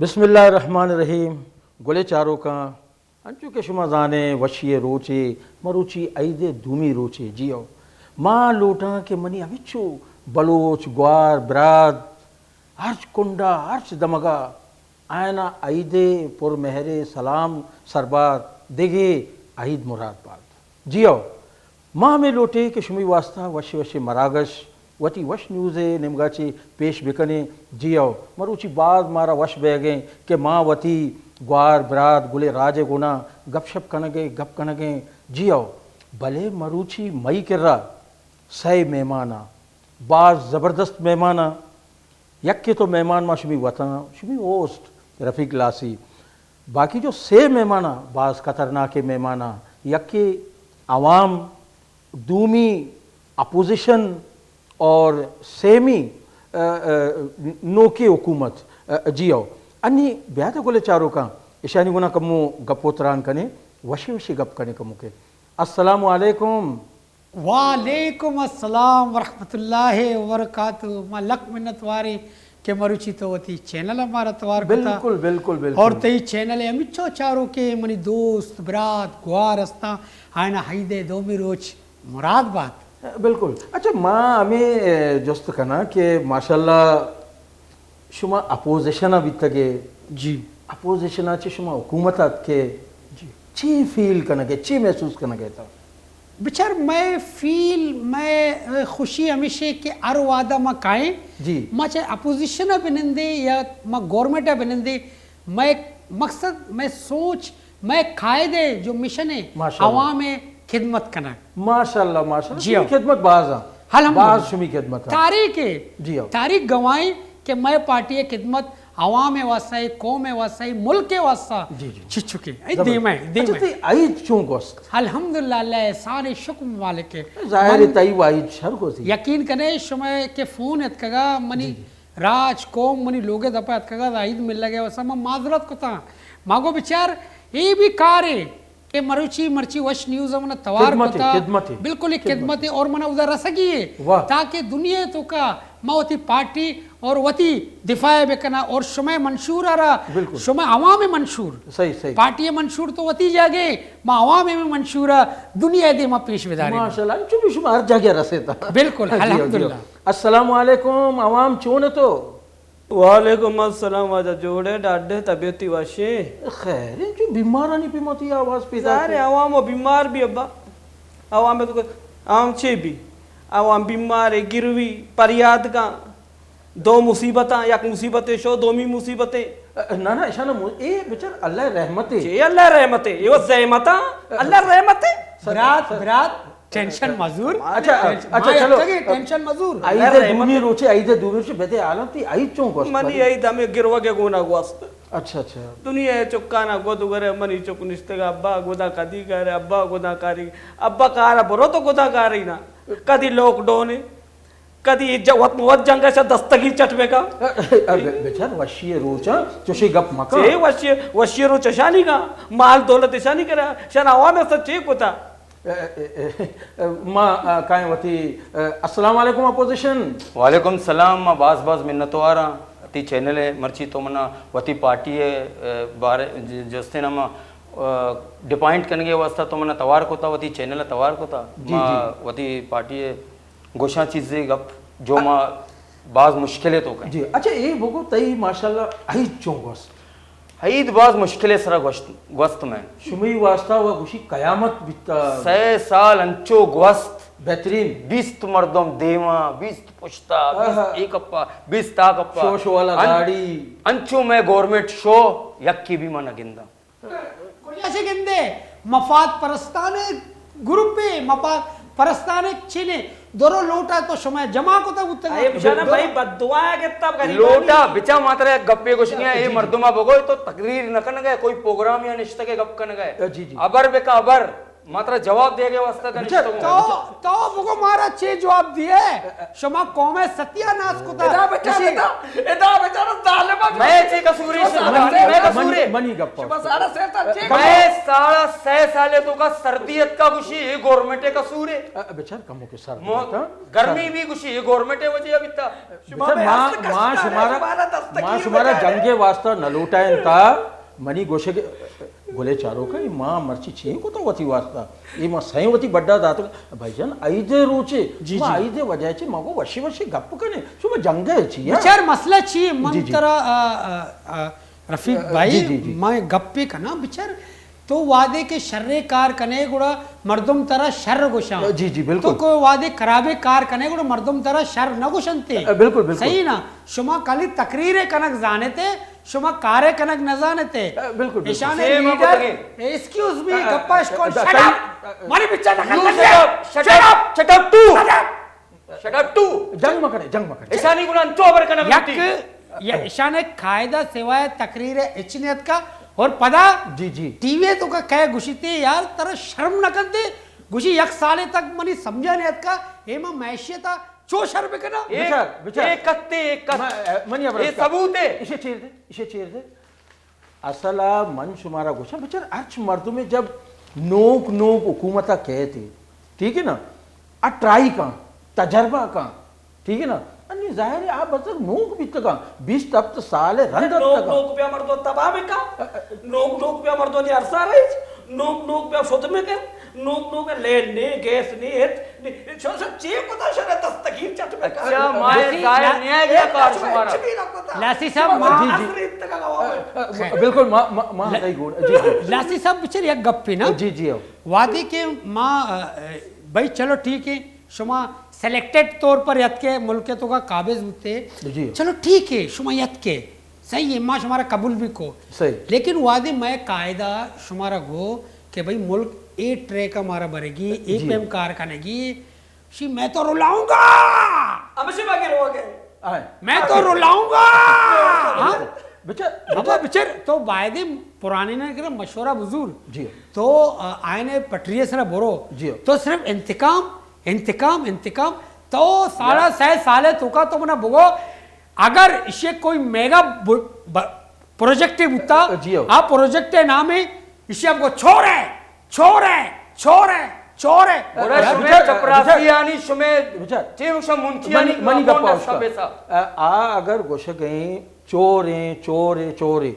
بسم اللہ الرحمن الرحیم۔ گلیں چاروکاں، انچو کہ شما زانیں، وشی ءِ روچے، مروچی عید ءِ دومی روچے۔ جی ہو، ما لوٹاں کہ منی ہمچو بلوچ گوار برات ہرچ کنڈا، ہرچ دمگا آیانا عید ءِ پر مہرے سلام سربار دگے، عید مراد بات۔ جی ہو، ما ہمے لوٹیں کہ شمئی واسطہ وش وشیں مراگش وتی وش نیوز ءِ نیمگا چہ پیش بکنیں۔ جی ہو، مروچی باز مارا وش بیگیں کہ ما وتی گوار برات گلیں راج ءِ گونا گپ شپ کنگیں، گپ کنگیں۔ جی ہو، بلے مروچی مئی کرا سئے مہماناں، باز زبردست مہماناں۔ یکے تو مہمان ما شمی وتاں، شمی ہوسٹ رفیق لاسی۔ باقی جو سے مہماناں، باز خطرناکیں مہماناں۔ یکے عوام، دومی اپوزیشن اور سیمی، ا، ا، نوکیں حکومت۔ ا، جی ہو۔ انی بیا تو گلیں چاروکاں، اشانی گونا کمو گپ و تران کنیں، وشی وشی گپ کنیں کمو کے۔ السلام علیکم۔ وعلیکم السلام ورحمۃ اللہ وبرکاتہ۔ ما لک منت واریں کہ مروچی تو وتی چینل ءَ مارا توار کتا۔ بالکل، بالکل، بالکل۔ اور تئی چینل ءِ ہمچو چاروکیں منی دوست، برات، گوار استاں، آیانا عید ءِ دومی روچ مراد بات۔ بالکل۔ اچھا، ما ہمے، اے، جست کناں کہ ماشاءاللہ شما اپوزیشن ءَ بیتگے۔ جی۔ اپوزیشن ءَ چہ شما حکومت ءَ اتکے۔ جی۔ چی فیل کنگے، چی محسوس کنگے تو؟ بچار، مئے فیل، مئے خوشی ہمیشے کہ ہر وہدا ما کائیں، جی۔ ما چاہے اپوزیشن ءَ بنندے یا ما گورنمنٹ ءَ بنندے، مئے مقصد، مئے سوچ، مئے قائد ءِ جو مشن ءِ ماشاءاللہ۔ عوام ءِ خدمت کنگ۔ ماشاءاللہ، ماشاءاللہ، جی شمی ہاں۔ خدمت باز آں۔ الحمدللہ۔ باز شمی خدمت آں۔ تاریخ ءِ، جی ہاں۔ تاریخ گواہیں کہ مئے پارٹی ءِ خدمت عوام ءِ واسطہ ءِ، قوم ءِ واسطہ ءِ، ملک ءِ واسطہ۔ جی، جی۔ چچکے۔ اے زبردست۔ دیما ءِ، دیما اچھا، ءِ۔ تئی عید چون گوست؟ الحمدللہ، اللہ ءِ احسان ءِ، شکر مالک ءِ۔ ظاہر ہے من تئی عید شر گوست۔ یقین کنے، شما کہ فون اتکگا منی جی، جی۔ راج، قوم منی لوگ ءِ دپ ءَ اتکگ ات، عید ملگ ءِ واسطہ من معذرت کتاں۔ ما گو بچار، اے بھی کارے کہ مروچی، مرچی وش نیوز ءَ من توار خدمت ہے، کتا۔ خدمت ہے۔ بالکل ایک خدمت خدمت ہے۔ ہے اور من اودا رسگی ہے۔ واہ۔ تاکہ دنیا ءِ توکا ما وتی پارٹی اور وتی دفاع بکناں اور شمئے منشور ءَ را، بالکل۔ شمئے عوام ءِ منشور۔ صحیح، صحیح۔ پارٹی ءِ منشور تو وتی جاگہ، ما عوام ءِ منشور ءَ دنیا ءِ دیما پیش بداریں۔ ماشاءاللہ، انچو بھی شما ہر جاگہ رسیتا۔ بالکل، جی ہو، جی ہو۔ الحمدللہ۔ السلام علیکم، عوام چون تو؟ وعلیکم السلام واجہ، جوڑے، ڈاڈے، طبیعتی وشے؟ خیر، انچو بیمارانی پیما تئی آواز پیدا ظاہر ہے، عوام و بیمار بھی ابا۔ عوام تو عام چے بھی؟ عوام بیمار ہے، گروی، پریاد کا۔ دو مصیبتاں، یک مصیبتے شو، دومی مصیبتے۔ نہ، نہ، اشانا مو-، اے بچار اللہ رحمتے۔ چے اللہ رحمتے؟ اے وہ زحمتاں، اللہ رحمتے۔ برات، برات، ٹینشن مزور۔ اچھا، ٹینشن، اچھا، ما چلو۔ یکگے ٹینشن مزور۔ عید دومی روچے، عید دومی روچے بدے عالم تئی عید چون گوست؟ منی عید ہمیں گروگے گونا گوست۔ اچھا، اچھا۔ دنیا ءِ چکانا گد گرے، منی چک نشتگا، ابا گدا کدی کرے، ابا گدا کاری، ابا کارا برو تو گدا کاری نا۔ کدی لاک ڈاؤن ہے، کدی ج-، وت، وت جنگ ءَ چہ دستگیر چٹ بہ کن۔ ا، ا، ب-، بچار وشی ءِ روچاں چوشی گپ مکن۔ چے وشی، وشی ءِ روچ اشانی کا، مال دولت اشانی کرا، شان عوام ءَ چے کتا؟ ا، ا، ا، ا، ما، ا، کائیں وتی، ا، السلام علیکم اپوزیشن۔ وعلیکم السلام، ما باز باز منتواراں تئی چینل ءِ، مرچی تو منا وتی پارٹی ءِ، ا، بارے ج-، جستیں ما، ا، ڈیپائنٹ کنگے واسطہ تو منا توار کتا، وتی چینل ءَ توار کتا۔ جی، ما جی۔ وتی پارٹی ءِ گوشاں چیزے گپ جو ما باز مشکل ءِ توکا۔ جی، اچھا، اے بگو تئی ماشاءاللہ عید چون گوست؟ عید باز مشکل ءِ سرا گوشت، گوست میں۔ شمئی واسطہ و گوشی قیامت بیتا۔ سئے سال انچو گوست۔ بہترین۔ بیست مردم دیما، بیست پشتا، بیست آہا۔ اے کپا، بیست آ کپا۔ شو شو والا ان-، گاڑی۔ انچو میں گورنمنٹ شو یکی بھی ما نہ گنداں۔ کجا چہ گندے؟ مفاد پرستانیں گروپے، مفاد پرستانیں چینے، درو لوٹا تو شما جمع کتا بوتگا۔ اے بچارا بھائی بد دعا گتا غریبانی۔ لوٹا، بچا ما ترا یک گپے گوشگی آں، اے مردما بگوئے تو تقریر نہ کنگا ئے، کوئی پروگرام یا نشتگے گپ کنگا ئے۔ جی، جی۔ ابر بکا ابر۔ ما ترا جواب دیگے واسطہ دا نشتگوں۔ تو، تو بگو مارا چے جواب دیئے؟ شما قوم ستیاناس کتا۔ ادا بچار، ادا، ادا بچار ظالم۔ میں چے قصوری؟ میں قصوری؟ منی گپا۔ شما ساڑا سہ سال چے؟ میں ساڑا سہ سالے توکا سردی اتکا، گوشی اے گورنمنٹ قصورے۔ بچار کمو کے سر۔ گرمی بھی گوشی اے گورنمنٹ وجہ بیتا۔ بچار ما، ما شمارا، ما شمارا جنگ واسطہ نہ لوٹائیں تا۔ منی گوشگ گلے چاروکا، ما مرچی چے کتا وتی واسطہ؟ اے ما سئیں وتی بڈا داتگ۔ بھائی جان، عید روچے، جی، ما جی۔ عید وجہ چے ما گو وشی وشی گپ کنے۔ شما جنگ چی؟ بچار مسئلہ چی؟ من جی، جی۔ ترا، آ، آ، آ، رفیق بھائی، جی، جی، جی۔ ما گپے کنا بچار۔ تو وادے کہ شرے کار کنے گڑا مردم ترا شر گوشاں۔ جی، جی، بالکل۔ تو کوئی وادے خرابے کار کنے گڑا مردم ترا شر نہ گوشنتے۔ بالکل، بالکل۔ صحیح نا؟ شما کلی تقریر کنگ زانتے، شما کارے کنگ نزانتے۔ بالکل، بالکل۔ ایشان لیڈر، ایکسکیوز می، گپا اشکول، شٹ اپ۔ منی بچا دخل نہ دے۔ شٹ اپ، شٹ اپ تو۔ شٹ اپ تو۔ جنگ مکنے، جنگ مکنے۔ ایشانی گناہ تو خبر کنگ یک، یا ایشان قاعدہ سوائے تقریر اچ نیت کا اور پدا جی، جی۔ ٹی وی توکا کئے گوشیتے یار، ترا شرم نہ کنتے؟ گوشی یک سالے تک منی سمجھا نیت کا، اے ما معیشت چو شر بکنا؟ بچار، بچار۔ اے کتے، اے کت-، ما-، منی ابرز اے کا۔ ثبوت ہے۔ اسے چیر دے، اسے چیر دے۔ اصل ء من شمارا گوشاں، بچار ہرچ مردمے جب نوک نوک حکومت ء کئیت، ٹھیک ہے نا، آ ٹرائی کن، تجربہ کن، ٹھیک ہے نا، انی ظاہر ہے آ بزگ نوک بیتگاں، بیست ہفت سال ء رند نوک اتکگاں۔ نوک بیا مردو تباہ بکن، نوک نوک بیا مردو نی ارسا رئیس، نوک نوک بیا شد بکن، نوک نوک لین نے، گیس نے، ہچ چو سب چے کتا شر دستگیر چٹ بکن۔ اچھا، ما ظاہر نیا گیا کار شمارا۔ لاسی صاحب، ما جی، جی۔ بالکل، ما، ما، ما ہتائی گوڑ۔ جی، جی۔ لاسی صاحب، بچار یک گپے نا۔ جی، جی، ہو۔ وادی کہ ما، ا، بھائی چلو ٹھیک ہے، شما سلیکٹڈ طور پر یت کے ملک توکا قابض بوتے۔ جی۔ چلو ٹھیک ہے، شما یت کے۔ صحیح ہے، ما شمارا قبول بھی کو۔ صحیح۔ لیکن وادی میں قاعدہ شمارا گو کہ بھائی ملک اے ٹریک مارا برگی، اے جی۔ پیم کار کنگی، شی میں تو رلاؤں گا۔ ہمشی باقی رو گئے۔ آئے۔ میں تو رلاؤں گا۔ ہاں؟ بچار، ابا بچار۔ بچار، تو بایدے پرانے نے کرا مشورہ بزور۔ جی۔ تو، آ، آئے نے پٹری سرا برو۔ جی۔ تو صرف انتقام، انتقام، انتقام۔ تو ساڑھا سہ سال ہے توکا تو منا بگو، اگر اسے کوئی میگا ب-، ب-، پروجیکٹ بوتا، جی ہو۔ آ پروجیکٹ نام ہے، اسے ہم کو چھوڑ ہے، چھوڑ ہے، چھوڑ ہے، چھوڑ ہے۔ گڑا شمے چپراسیانی، شمے چے گوشاں، منچیانی منی، منی گپا اشکا۔ آ، آ اگر گوشگیں چوریں، چوریں، چوریں،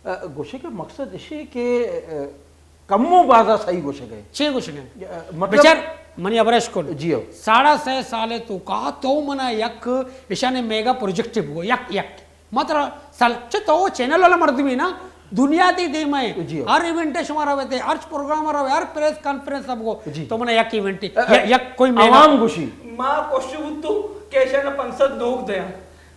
آ، گوشگ مقصد اشی کہ، آ، کمو بازا صحیح گوشگ ہے۔ چے گوشگ ہے؟ آ، مطلب بچار، منی ابرش کن۔ جی ہو۔ ساڑھا سہ سال توکا تو منا یک اشانے میگا پروجیکٹ بگو، یک، یک۔ ما ترا سال، چہ تو چینل والا مردمی نا، دنیا تی دیم ہے۔ جی ہو۔ ہر ایونٹ شما روے تے، ہر پروگرام روے، ہر پریس کانفرنس سب کو، جی۔ تو منا یک ایونٹ، آ، آ، یک کوئی میگا عوام گوشی۔ ما کوشش بوتو کہ اشانا پنچ سد نوک دیاں۔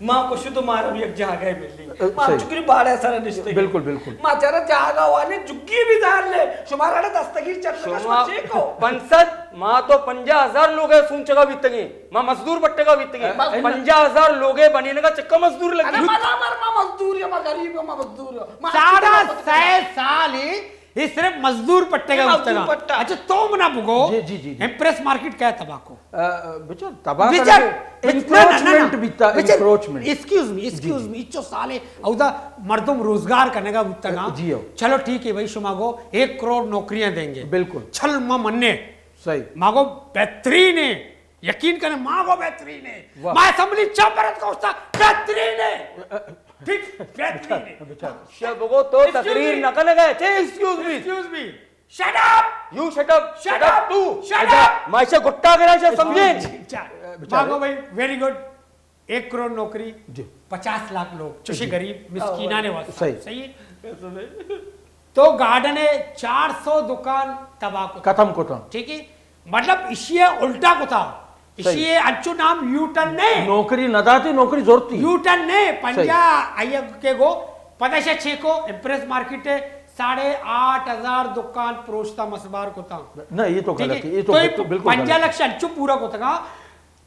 ما کشو تو مارا بھی یک جاگہ ملی۔ ما چکری باڑے سر نشتے۔ بالکل، بالکل۔ ما چرا جاگہ والے جگی بھی دار لے۔ شمارا نے دستگیر چٹ کشو چیکو۔ پنچ سد، ما تو پنجاہ ہزار لوگے سونچگا بیتگیں۔ ما مزدور بٹگا بیتگیں۔ پنجاہ ہزار لوگے بنینگا چکا مزدور لگی۔ ما مر، ما مزدور یا ما غریب ما مزدور۔ ساڑھا سہ سال ہی اے صرف مزدور پٹے گا، مزدور پٹا۔ اچھا، تو منا بگو، جی، جی، جی، جی۔ امپریس مارکیٹ کیا تباہ کو؟ آ، آ، بچار، تباہ بچار، انکروچمنٹ بیتا، بچار، انکروچمنٹ۔ ایکسکیوز می، ایکسکیوز می، اچو سالے اودا مردم روزگار کنگا بوتگا۔ جی ہو۔ چلو ٹھیک ہے بھائی، شما گو ایک کروڑ نوکریاں دیں گے۔ بالکل۔ چل ما مننے۔ صحیح۔ ما گو بہترین ہے۔ یقین کنے، ما گو بہترین ہے۔ واہ۔ ما اسمبلی چیمبر ات گوشتا بہترین ہے۔ ٹھیک، بہترین ہے۔ بچار۔ شے بگو تو تقریر نہ کنگا، چے excuse me? Excuse me. Shut up! You shut up! Shut up! تو! Shut up! ما اسے گٹا کرا، اسے سمجھے؟ ما گو بھائی، ویری گڈ۔ ایک کروڑ نوکری، جی۔ پچاس لاکھ لوگ، چوشے غریب مسکینانے واسطہ۔ صحیح۔ صحیح ہے؟ تو گارڈن ہے، چار سو دکان تباہ کتا۔ ختم کتا۔ ٹھیک ہے؟ مطلب، اشی ء الٹا کتا۔ اشی ء انچو نام یو ٹرن نے۔ نوکری نہ داتی، نوکری زورتی۔ یو ٹرن نے، پنجاہ آئی کے گو، پدش چیکو، امپریس مارکیٹ ہے، ساڑھے آٹھ ہزار دکان پروشتا مسبار کتا۔ نہ، یہ تو غلط ہے، یہ تو بالکل، بالکل غلط ہے۔ پنجاہ لکھ انچو پورا کتگا۔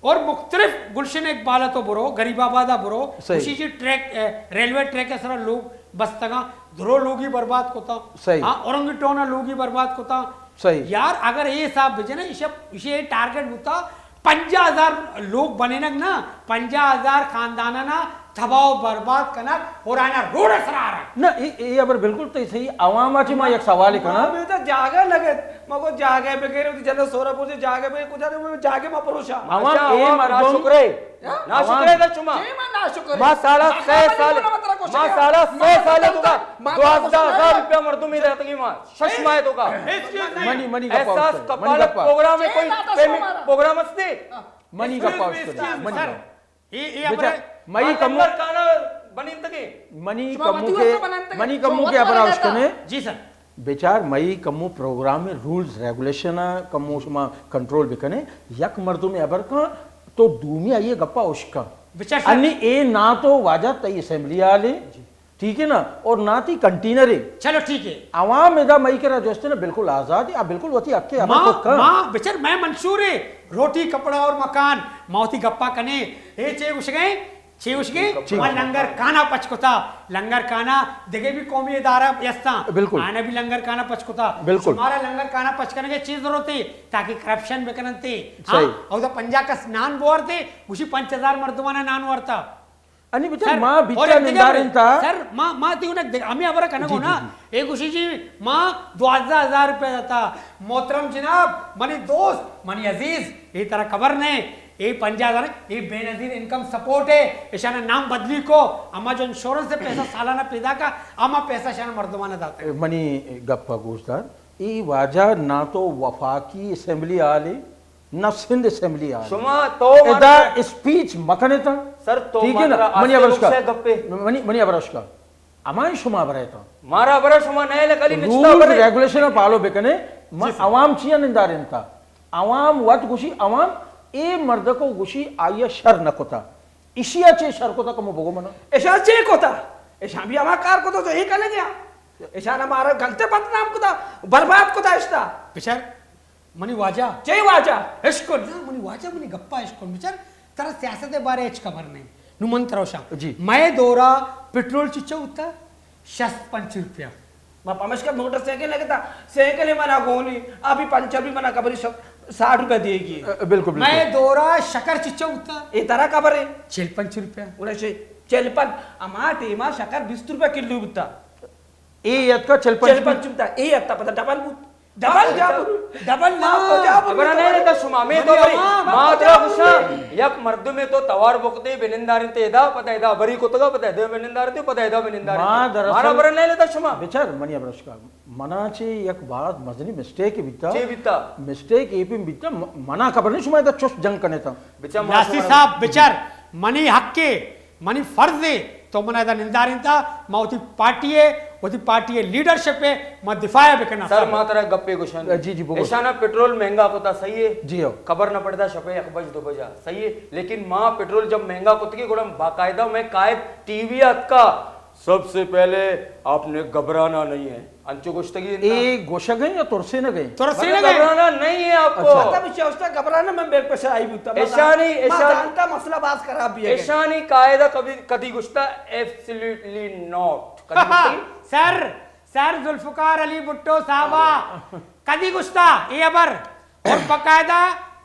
اور مختلف گلشن اقبال تو برو، غریب آباد برو، صحیح۔ اسی جی ٹریک، اے، ریلوے ٹریک سرا لوگ بستگا، درو لوگی برباد کتا۔ صحیح۔ ہاں، اورنگ ٹاؤن لوگی برباد کتا۔ صحیح۔ یار، اگر اے حساب بجنئے، ایشی، ایشی اے ٹارگٹ بوتا، پنجاہ ہزار لوگ بنینگ نا، پنجاہ ہزار خاندانانا تباہ و برباد کنگ اور آیانا روڈ سرا آرگ۔ نہ، اے، اے ہبر بالکل تئی صحیح۔ عوام ء چہ ما یک سوالے کناں۔ ما بیتا جاگہ نہ گت، ما گو جاگہ بگیر، وتی جنت سورا پوچے جاگہ بگیر، کجا دے جاگہ ما پروشا۔ عوام اچھا، اے عوام مردم ناشکرے۔ ہاں؟ ناشکرے دا شما۔ جی، ما ناشکرے۔ ما ساڑھا ما سہ سال، ما ساڑھا سہ سال تو کا دوازدہ ہزار روپیہ مردم ہی داتگی ما۔ شش ماہ تو کا۔ Excuse me. منی، منی گپا احساس استاد، منی کپالک گپا۔ پروگرام ہے، کوئی پیمنٹ پروگرام استے؟ منی گپا استاد، منی گپا۔ اے، اے بچا، اپنے مئی کمو لنگر کانا بنینتگے۔ منی شما کمو وتی کے، واسطہ بنانتگے۔ منی شما کمو وت کے ابر بناتا۔ آوش کنے۔ جی سر۔ بچار، مئی کمو پروگرام رولز ریگولیشن کمو شما کنٹرول بکنے۔ یک مردم ابر کان تو دومی آئیے گپا اشکا۔ بچار سر۔ انی اے نا تو واجہ تئی اسمبلی آلے۔ جی۔ ٹھیک ہے نا؟ اور نا تئی کنٹینر ہے۔ چلو ٹھیک ہے۔ عوام ادا مئی کرا جو استے نا بالکل آزاد ہے، آ بالکل وتی حق ہے، ہمیں ما، خود کن۔ ما بچار میں منشور ہے، روٹی، کپڑا اور مکان، ما وتی گپا کنے، اے چے گوشگے؟ چے گوشگے؟ چے ما گوشگے؟ لنگر کانا پچ کتا، لنگر کانا دگے بھی قومی ادارہ یستاں۔ بالکل۔ آنا بھی لنگر کانا پچ کتا۔ بالکل۔ شمارا لنگر کانا پچ کرنے کے چیز ضرورت ہے، تاکہ کرپشن بکننتے۔ ہاں؟ صحیح۔ اور دا پنجاہ کس نان بوارتے، گوشی پنچ ہزار مردمانا نان وارتا۔ انی بچار سر، ما اور بیچا یک دگہ نندارین تا۔ سر، ما، ما تی انک دگہ، ہمیں ہبرا کنگو جی، نا۔ جی، جی۔ اے گوشی جی، ما دوازدہ ہزار روپے داتا۔ محترم جناب، منی دوست، منی عزیز، اے ترا خبر نہیں، اے پنجاہ ہزار، اے بے نظیر انکم سپورٹ ہے، اشانا نام بدلی کو، اما جو انشورنس سے پیسہ سالانہ پیدا کا، اما پیسہ اشانا مردمانہ داتا۔ منی گپا گوشدار، اے واجہ نا تو وفاقی اسمبلی آلے، نہ سندھ اسمبلی آلے۔ شما تو ادا مارا اسپیچ مکنے تا۔ سر، تو ٹھیک ہے نا؟ مارا منی آستے ابرشکا۔ نقصے گپے۔ منی، منی ابرشکا۔ ہمائیں شما برے تا۔ مارا برا شما نئے لکلی نچتا رولز برے۔ ریگولیشن پالو بکنے۔ من جی سر۔ عوام چیا نندارین تا؟ عوام وت گوشی، عوام اے مردکو گوشی آئیا شر نہ کتا۔ اشیا چے شر کتا کمو بگو منا؟ اشا چے کتا؟ اشا بھی ہما کار کتا جو اے کنے گیا۔ اشانا مارا گلتے بدنام کتا، برباد کتا اشتا۔ بچار منی واجہ۔ چے واجہ؟ اشکن، نہ، منی واجہ، منی گپا اشکن۔ بچار، ترا سیاست بارے ہچ خبر نہیں۔ نو من ترا وشا۔ جی۔ مئے دورا پٹرول چچا ہوتا؟ شست پنچ روپیہ۔ ما پمشکا موٹر سائیکل لگتا، سائیکل منا گونی، ابھی پنچر بھی منا کبری ش-، ساٹھ روپیہ دیگی۔ اے، بالکل، بالکل۔ مئے دورا شکر چچا ہوتا؟ اے ترا خبر ہے؟ چل پنچ روپیہ۔ انہیں چل پنچ، اما ٹیما شکر بیست روپیہ کلو بوتا۔ اے یت کا چل پنچ چل پنچ بوتا، اے یت پتہ ڈبل بوت۔ ڈبل جا برو۔ ڈبل نہ۔ ما کجا برو؟ خبر نہیں رہتا شما، میں تو بری۔ ما ترا خوشا، یک مردم تو توار بکتے بنندارن تے ادا، پتہ ادا بری کتگا، پتہ ادا بنندارن تے، پتہ ادا بنندارن تے۔ ما دراصل مارا خبر نہیں رہتا شما۔ بچار منی ابرشکا، منا چے یک بات مزنی مسٹیک بیتا۔ چے بیتا؟ مسٹیک اے پہ بیتا، م-، منا خبر نہیں شما ادا چوش جنگ کنے تا۔ بچار ما لاسی شما صاحب، بچار منی حق ہے۔ منی فرض ہے تو منا ادا نندارینتا، ما وتی پارٹی ہے، وتی پارٹی ہے لیڈرشپ ہے، ما دفاع بکناں سر، سر۔ ما ترا گپے گوشاں۔ جی، جی، بگوش۔ ایشانا پٹرول مہنگا کتا، صحیح ہے؟ جی ہو۔ خبر نہ پڑتا شپے یک بج دو بجا، صحیح ہے؟ لیکن ما پٹرول جب مہنگا کتگی گڑا باقاعدہ میں قائد ٹی وی اتکا، سب سے پہلے آپ نے گھبرانا نہیں ہے۔ انچو گوشتگی انت؟ اے گوشگ ء یا ترسینگ ء؟ ترسینگ ء۔ گھبرانا نہیں ہے آپ کو۔ اچھا۔ مطلب، چوشتا گھبرانا من بیگ پہ شاہی بوتا۔ مطلب، ایشانی، ما ایشان-، جانتا مسئلہ باز خراب بھی ہے۔ ایشانی قاعدہ کبھی، کدی گوشتا، ایبسلیوٹلی ناٹ۔ کدی گوشتی؟ سر، سر ذوالفقار علی بھٹو صاحبہ، کدی گوشتا، اے ابر؟ اور باقاعدہ،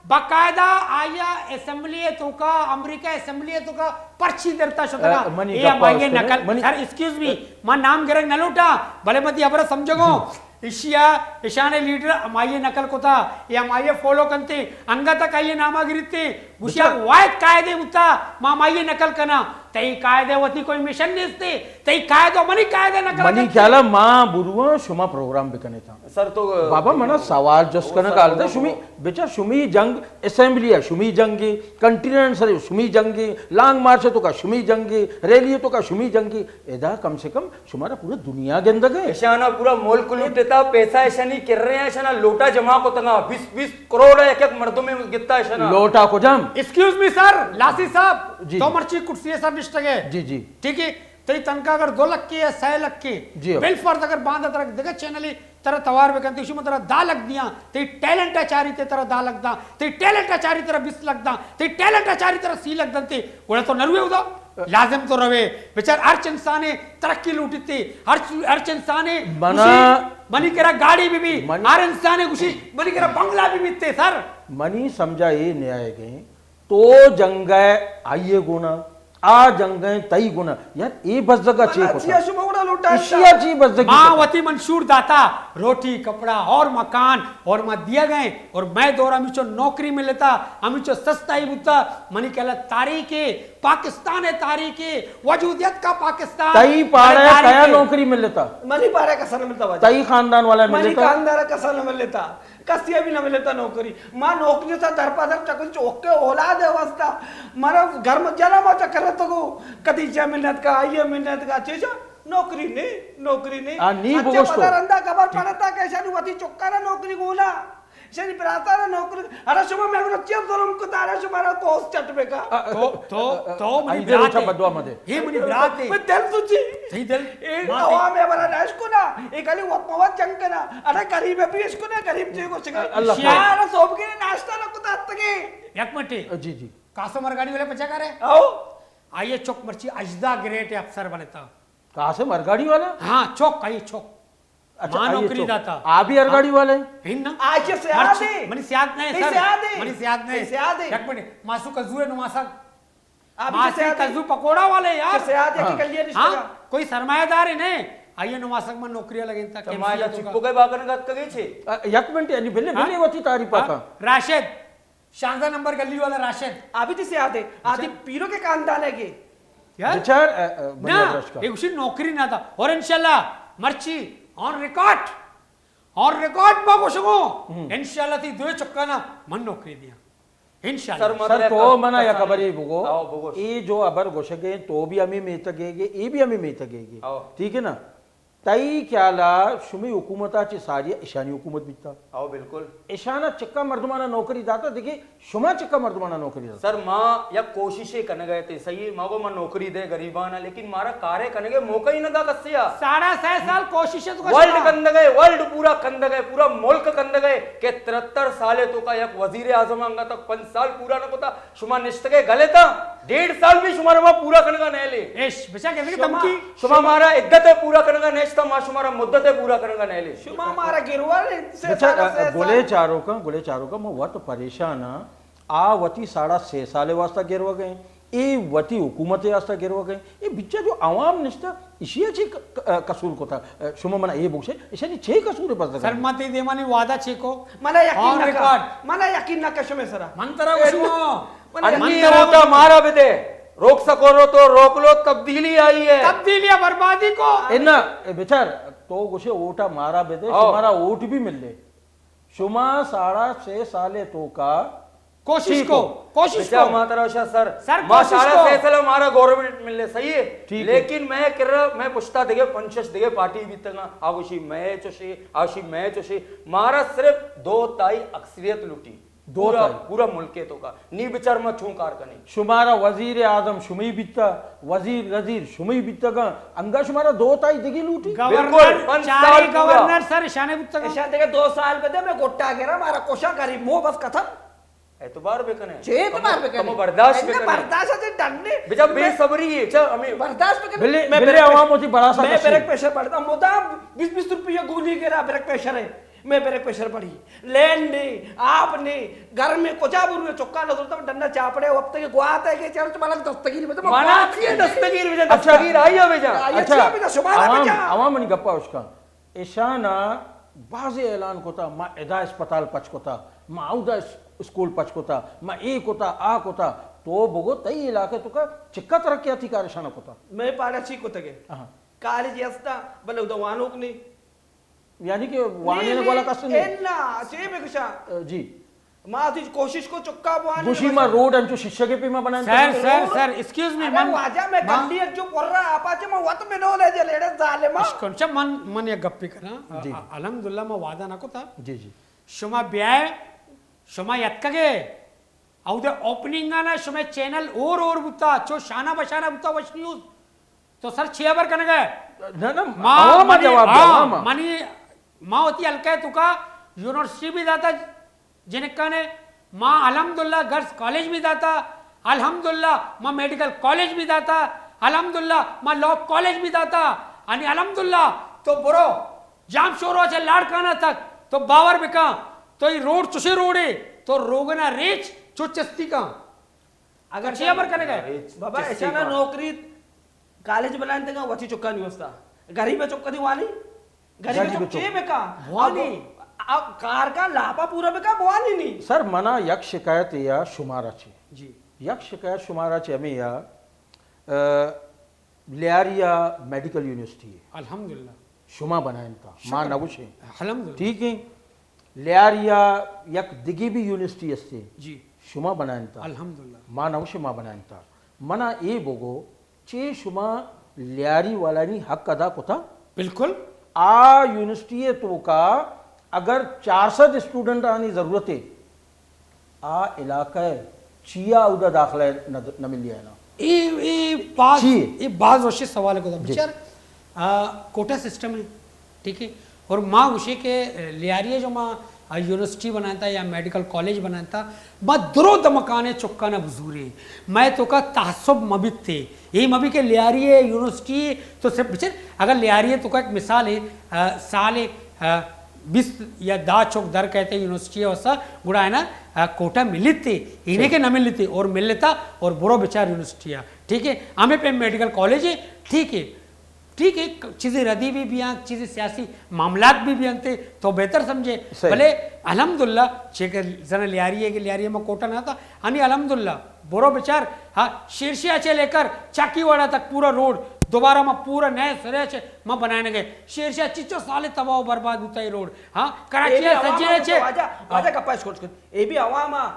باقاعدہ آیا اسمبلی توکا، امریکہ اسمبلی توکا پرچی درتا شتگا۔ اے، منی اے گپا ہمائی استنے، نقل، منی سر، ایکسکیوز می، ما نام گرگ نہ لوٹا، بلے متی ابر سمجھگو۔ ایشیا، ایشانے لیڈر ہمائی نقل کتا، اے ہمائی فالو کنتے، انگا تک آئی ناما گریتے، گوشیا بچار۔ واحد قاعدے بوتا، ما ہمائی نقل کنا۔ تئی قاعدے وتی کوئی مشن نیستے، تئی قاعدے منی قاعدے نقل منی کنتے۔ خیالا ما برواں شما پروگرام بکنے تا۔ سر تو بابا، منا سوال جست کنگ حال دا، شمی بچار، شمی جنگ اسمبلی ہے، شمی جنگ کنٹینر سر، شمی جنگ لانگ مارچ توکا، شمی جنگ ریلی توکا، شمی جنگ ادا کم سے کم شمارا پورا دنیا گندگ ہے۔ ایشانا پورا ملک لوٹتا، پیسہ ایشانی کر رہے ہیں، ایشانا لوٹا جمع کو تنگا بیس بیس کروڑ ہے، ایک ایک مردم گتا ایشانا۔ لوٹا کو جام۔ ایکسکیوز می سر، لاسی صاحب، جی، تو جی۔ مرچی کرسی سر نشتگے۔ جی، جی۔ ٹھیک ہے، تئی تنخواہ اگر دو لکھ کے یا سہ لکھ کے، جی۔ بالفرض اگر باندھ ترک دگہ چینل ترا توار بکنت، ایشی من ترا دہ لکھ دیاں، تئی ٹیلنٹ ء چاری تے ترا دہ لکھ داں، تئی ٹیلنٹ ء چاری ترا بیست لکھ داں، تئی ٹیلنٹ ء چاری ترا سی لکھ دنتے، گڑا تو نروے ادا؟ لازم تو روے، بچار ہرچ انسانے ترقی لوٹیتے، ہرچ، ہرچ انسانے منا گوشی منی کرا گاڑی بی بی، منی ہر انسانے گوشی منی کرا بنگلہ بی بیتے سر۔ منی سمجھا اے نیائے گئے، تو جنگ ء آئی ء گونا، آ جنگ ء تئی گونا۔ یار، اے بزگ ء چے منا کتا؟ چیا شما گونا لوٹا اشیا چی بزگی ما کتا؟ وتی منشور داتا، روٹی، کپڑا اور مکان اور ما دیا گئے اور میں دور ہمیچو نوکری ملتا، ہمیچو سستا ہی بوتا۔ منی کہلا تاریخ ہے، پاکستان ہے تاریخ ہے، وجودیت کا پاکستان۔ تئی پاڑے تاریخ کیا ہے۔ نوکری ملتا؟ منی پاڑے کسا نہ ملتا واجہ۔ تئی خاندان والا منی ملتا؟ خاندان کسا نہ ملتا۔ کسی ء بھی نہ ملتا نوکری۔ ما نوکری سا در پہ در چکن چوکے اولاد ء واسطہ۔ مارا گھر میں جلا ما چکر تو کو۔ کدی جے منت کا، آئیے منت کا، چیزا نوکری نہیں، نوکری نہیں۔ آ، نی اچھا بگوش تو۔ پتا رندا خبر پڑتا کہ شانی وتی چکارا نوکری گولا۔ شانی براتارا نوکری۔ ارے شما میں گونا چیز ظلم کو دارا شمارا تو اس چٹ بے کا۔ آ، تو، تو، آ، تو آ، منی آ، برات ہے۔ بدوا مدے۔ یہ منی برات ہے۔ میں دل سوچی۔ صحیح دل۔ اے ماں عوام ہے ہمارا نہ اشکنا، اے کلی وقت موت جنگ کنا، اڑا غریب ہے بھی اشکنا، غریب چے کو شکا۔ اللہ خیر۔ یار صوب کے ناشتہ نہ کتا تگے۔ یک منٹ۔ جی، جی۔ قاسم ارگاڑی والے پچا کرے؟ آؤ۔ آئیے چک مرچی اجدا گریٹ افسر بنتا۔ قاسم ارگاڑی والا؟ ہاں، چک، آئیے چک۔ اچھا، ماں آئیے نوکری چک۔ داتا۔ آ بھی ارگاڑی ہاں۔ والے؟ ہن نا۔ آ، چہ سیاد مرچی، ہے۔ منی سیاد نہیں نہیں سر۔ سیاد ہے۔ منی سیاد نہیں۔ نہیں سیاد ہے۔ یک منٹ۔ ماسو کزو ہے نماسک۔ آ بھی ماسی چہ سیاد ہے۔ کزو پکوڑا والے یار۔ چہ سیاد ہے کہ ہاں۔ کلیہ نشتہ ہاں، کا۔ کوئی سرمایہ دار ہے نہیں۔ آئیے نماسک من نوکری لگے تک تو ما ایم سی اے تو چپ کا۔ ہو گئے باکن گت کگے چھے۔ آ، یک منٹ، یعنی بلے، ہاں؟ بلے وتی تعریف ہاں؟ آتا۔ راشد، شانزدہ نمبر گلی والا راشد۔ آ بھی چہ سیاد ہے۔ آدھی اچھا۔ پیروں کے خاندان ہے یہ۔ یار۔ بچار، آ، آ، بنی نہ، ابرش کا۔ یہ اسی نوکری نہ تھا۔ اور انشاءاللہ مرچی آن ریکارڈ، آن ریکارڈ ما گوشگو۔ ہم۔ انشاءاللہ تی دوئے چکانا من نوکری دیا۔ انشاءاللہ۔ سر، سر، تو منا یک خبرے بگو۔ آؤ، بگوش۔ اے جو ابر گوشگے، تو بھی ہمیں میتگے گے، اے بھی ہمیں میتگے گے۔ آؤ۔ ٹھیک ہے نا؟ تئی خیالا شمی حکومتا چہ ساری اشانی حکومت بیتا؟ آؤ، بالکل۔ اشانا چکا مردمانا نوکری داتا، دیکھے شما چکا مردمانا نوکری داتا؟ سر، ما یک کوششے کنگا تے، صحیح ہے، ما گو ما نوکری دے غریبانا، لیکن مارا کارے کنگے موقع ہی نہ دا کسیا۔ ساڑھا سہ سال کوشش ہے تو ورلڈ کشنا۔ کندگے، ورلڈ پورا کندگے، پورا ملک کندگے کہ ترہتر سالے تو کا یک وزیر اعظم انگا تک پنچ سال پورا نہ کتا۔ شما نشتگے گلتا، ڈیڑھ سال بھی شمارا ما پورا کنگا نہ لے۔ ایش، بچا کہتے کہ شما، دھمکی۔ شما مارا عدت پورا کنگا نشتا، ما شمارا مدت پورا کنگا نہ لے۔ شما مارا گروار سے بچا، سارا سے گلے سال۔ چاروکا، گلے چاروکا، ما وت پریشان ہاں۔ آ وتی ساڑھا سے سال واسطہ گروگے، اے وتی حکومت واسطہ گروگے، اے بچا جو عوام نشتا، اشیا چی ک-، ک-، قصور کتا؟ شما منا اے بگشے، اشانی چے قصور بس؟ سر، ما تی دیمانی وعدہ چے کو؟ منا یقین آن نہ کر۔ ریکارڈ۔ منا یقین نہ کر شمے سرا۔ من ترا اے گوشوں۔ منا انی یقین نہ ووٹا کر۔ مارا بدے۔ روک سکو رو تو روک لو، تبدیلی آئی ہے۔ تبدیلی یا بربادی کو۔ اے نا، اے بچار، تو گوشے ووٹا مارا بدے، ہاں۔ شمارا ووٹ بھی ملے۔ شما ساڑھا سے سالے تو کا کوشش ٹھیک کو، ہو۔ کوشش بچا کو۔ ما ترا شا سر، سر، ما کوشش ساڑھا کو۔ سے سال ہمارا گورنمنٹ ملے، صحیح ہے؟ ٹھیک ہے۔ لیکن میں کر رہا، میں پشتا دگے پنچش دگے پارٹی بیتگا، آگوشی میں چوشے، آگوشی میں چوشے، مارا صرف دو تائی اکثریت لوٹی۔ دو پورا، تائی۔ پورا ملک ہے تو کا۔ نی بچار ما چون کار کنی۔ شمارا وزیر اعظم شمی بیتا، وزیر، وزیر شمی بیتگا، انگا شمارا دو تائی دگی لوٹی؟ گورنر، بالکل، پنچ چارے سال پورا۔ گورنر سر اشانے بیتگا۔ اشان دگے دو سال بدے، میں گٹا گرا، مارا کوشا غریب مو بس ختم۔ اعتبار بکنے۔ چے اعتبار کمو، بکنے؟ کمو برداشت اے بکنے۔ برداشت اے ڈنڈے۔ بجا بے میں صبری ہے، چا ہمیں برداشت بکنے۔ بلے، میں بلے بلڈ عوام پریشر، ہوتی بڑا سا میں کچھ بلڈ پریشر بڑھتا، مدام بیس بیس روپیہ گولی گرا، بلڈ پریشر ہے۔ میں بلڈ پریشر بڑھی۔ لین نے، آپ نے، گھر میں کجا بر میں چکا نہ زورتا، ڈنڈا چاپڑے، وقت کے گواتے کے چرچ ملک دستگیر میں تو مانا چیئے دستگیر بجا، اچھا۔ دستگیر آئی ہو بجا۔ آئی اچھا، اچھا بجا، شمارا عوام، بجا۔ عوام منی گپا اشکان۔ ایشانا بازیں اعلان کتا، ما ادا اسپتال پچ کتا، ما اودا اس-، اسکول پچ کتا، ما اے کتا، آ کتا۔ تو بگو تئی علاقے تو کا چکا ترقیاتی کار ایشانا کتا؟ میں پاڑا چی کتگے؟ ہاں۔ کالج ہستا، بلے اودا وانوک نہیں۔ یعنی کہ وانے نے نہیں، گولا کس نہیں؟ اے نا، چے بگشا؟ جی۔ ما تی کوشش کو چکا بوانے گوشی نے ما بس۔ روڈ انچو شیشہ کے پیما بنائیں سر، تو سر، روڈ؟ سر، ایکسکیوز می، ارے من، واجہ میں من گنڈی ایک جو پر رہا، آپ آچے میں وقت میں نو لے جے لیڑے ظالما۔ اشکن، چا من، من یک گپی کراں۔ جی۔ ا-، الحمدللہ ما وعدہ نہ کتا۔ جی، جی۔ شما بیائے، شما یتکگے، اودے اوپننگ آنا شما چینل اور اور بوتا، چو شانہ بشانہ بوتا وش نیوز۔ تو سر چی خبر کنگے؟ نہ، نہ، ما، عوام منی، جواب دے، ہاں، عوام۔ منی، ما وتی حلقہ تو کا یونیورسٹی بھی داتا جنکانے، ما الحمدللہ گرلز کالج بھی داتا، الحمدللہ، ما میڈیکل کالج بھی داتا، الحمدللہ، ما لا کالج بھی داتا، یعنی الحمدللہ، تو برو جام شورو چہ لاڑکانہ تک، تو باور بکن، تو ای روڈ چوشے روڈے، تو روگنا ریچ چو چستی کن۔ اگر تو چی امر کنگے؟ بابا، ایشانا نوکری کالج بنائینتگا وتی چکانی واسطہ۔ غریب چک دی وانی؟ غریب چک چے بکا؟ بوانی۔ اب، اب کار کا لاپا پورا بکا، بوانی نی۔ سر، منا یک شکایت یا شمارا چے۔ جی۔ یک شکایت شمارا چے ہمیں یا، ا، لیاریا میڈیکل یونیورسٹی ہے۔ الحمدللہ۔ شما بنائینتا، ما شکر۔ نگوشیں۔ الحمدللہ۔ ٹھیک ہے۔ لیاریا یک دگی بھی یونیورسٹی ہستے۔ جی۔ شما بنائینتا۔ الحمدللہ۔ ما نگوشیں ما بنائینتا۔ منا اے بگو، چے شما لیاری والانی حق ادا کتا؟ بالکل۔ آ یونیورسٹی توکا اگر چار سد اسٹوڈنٹ آنی ضرورت ہے، آ علاقہ چیا اودا داخلہ نہ، نہ ملی ہے نا؟ اے، اے باز، چی؟ اے باز وشی سوال کو دا۔ جی۔ بچار، آ، کوٹا سسٹم ہے، ٹھیک ہے؟ اور ما گوشے کہ لیاری ہے جو ما یونیورسٹی بنائینتا یا میڈیکل کالج بنائینتا، ما درو دمکانے چکانا بزورے۔ میں تو کا تعصب مبیتے۔ اے مبی کہ لیاری ہے، یونیورسٹی ہے، تو صرف بچار، اگر لیاری ہے تو کا ایک مثال ہے، آ، سال ہے، آ، بیست یا دہ چک در کہتے یونیورسٹی ہے وسا، گڑا ہے نا، آ، کوٹا ملتے، انہیں کے نہ ملتے اور ملتا اور برو بچار یونیورسٹی ہے، ٹھیک ہے؟ ہمیں پہ میڈیکل کالج ہے، ٹھیک ہے؟ ٹھیک ہے، چیزیں ردی بھی بیاں، چیزیں سیاسی معاملات بھی بیاں تے تو بہتر سمجھے۔ صحیح۔ بلے الحمدللہ، چے کہ زنا لیاری ہے کہ لیاری میں کوٹا نہ تھا، ہنی الحمدللہ، برو بچار، ہاں، شیرشیا چے لے کر چاکی واڑا تک پورا روڈ، دوبارہ میں پورا نئے سرے چے میں بنانے گئے۔ شیرشیا چچو سال تباہ و برباد ہوتا ہے روڈ، ہاں، کراچی اے بھی عوام سجے آ چے۔ واجہ، واجہ گپا اسکول اسکول۔ اے بھی عوام آ۔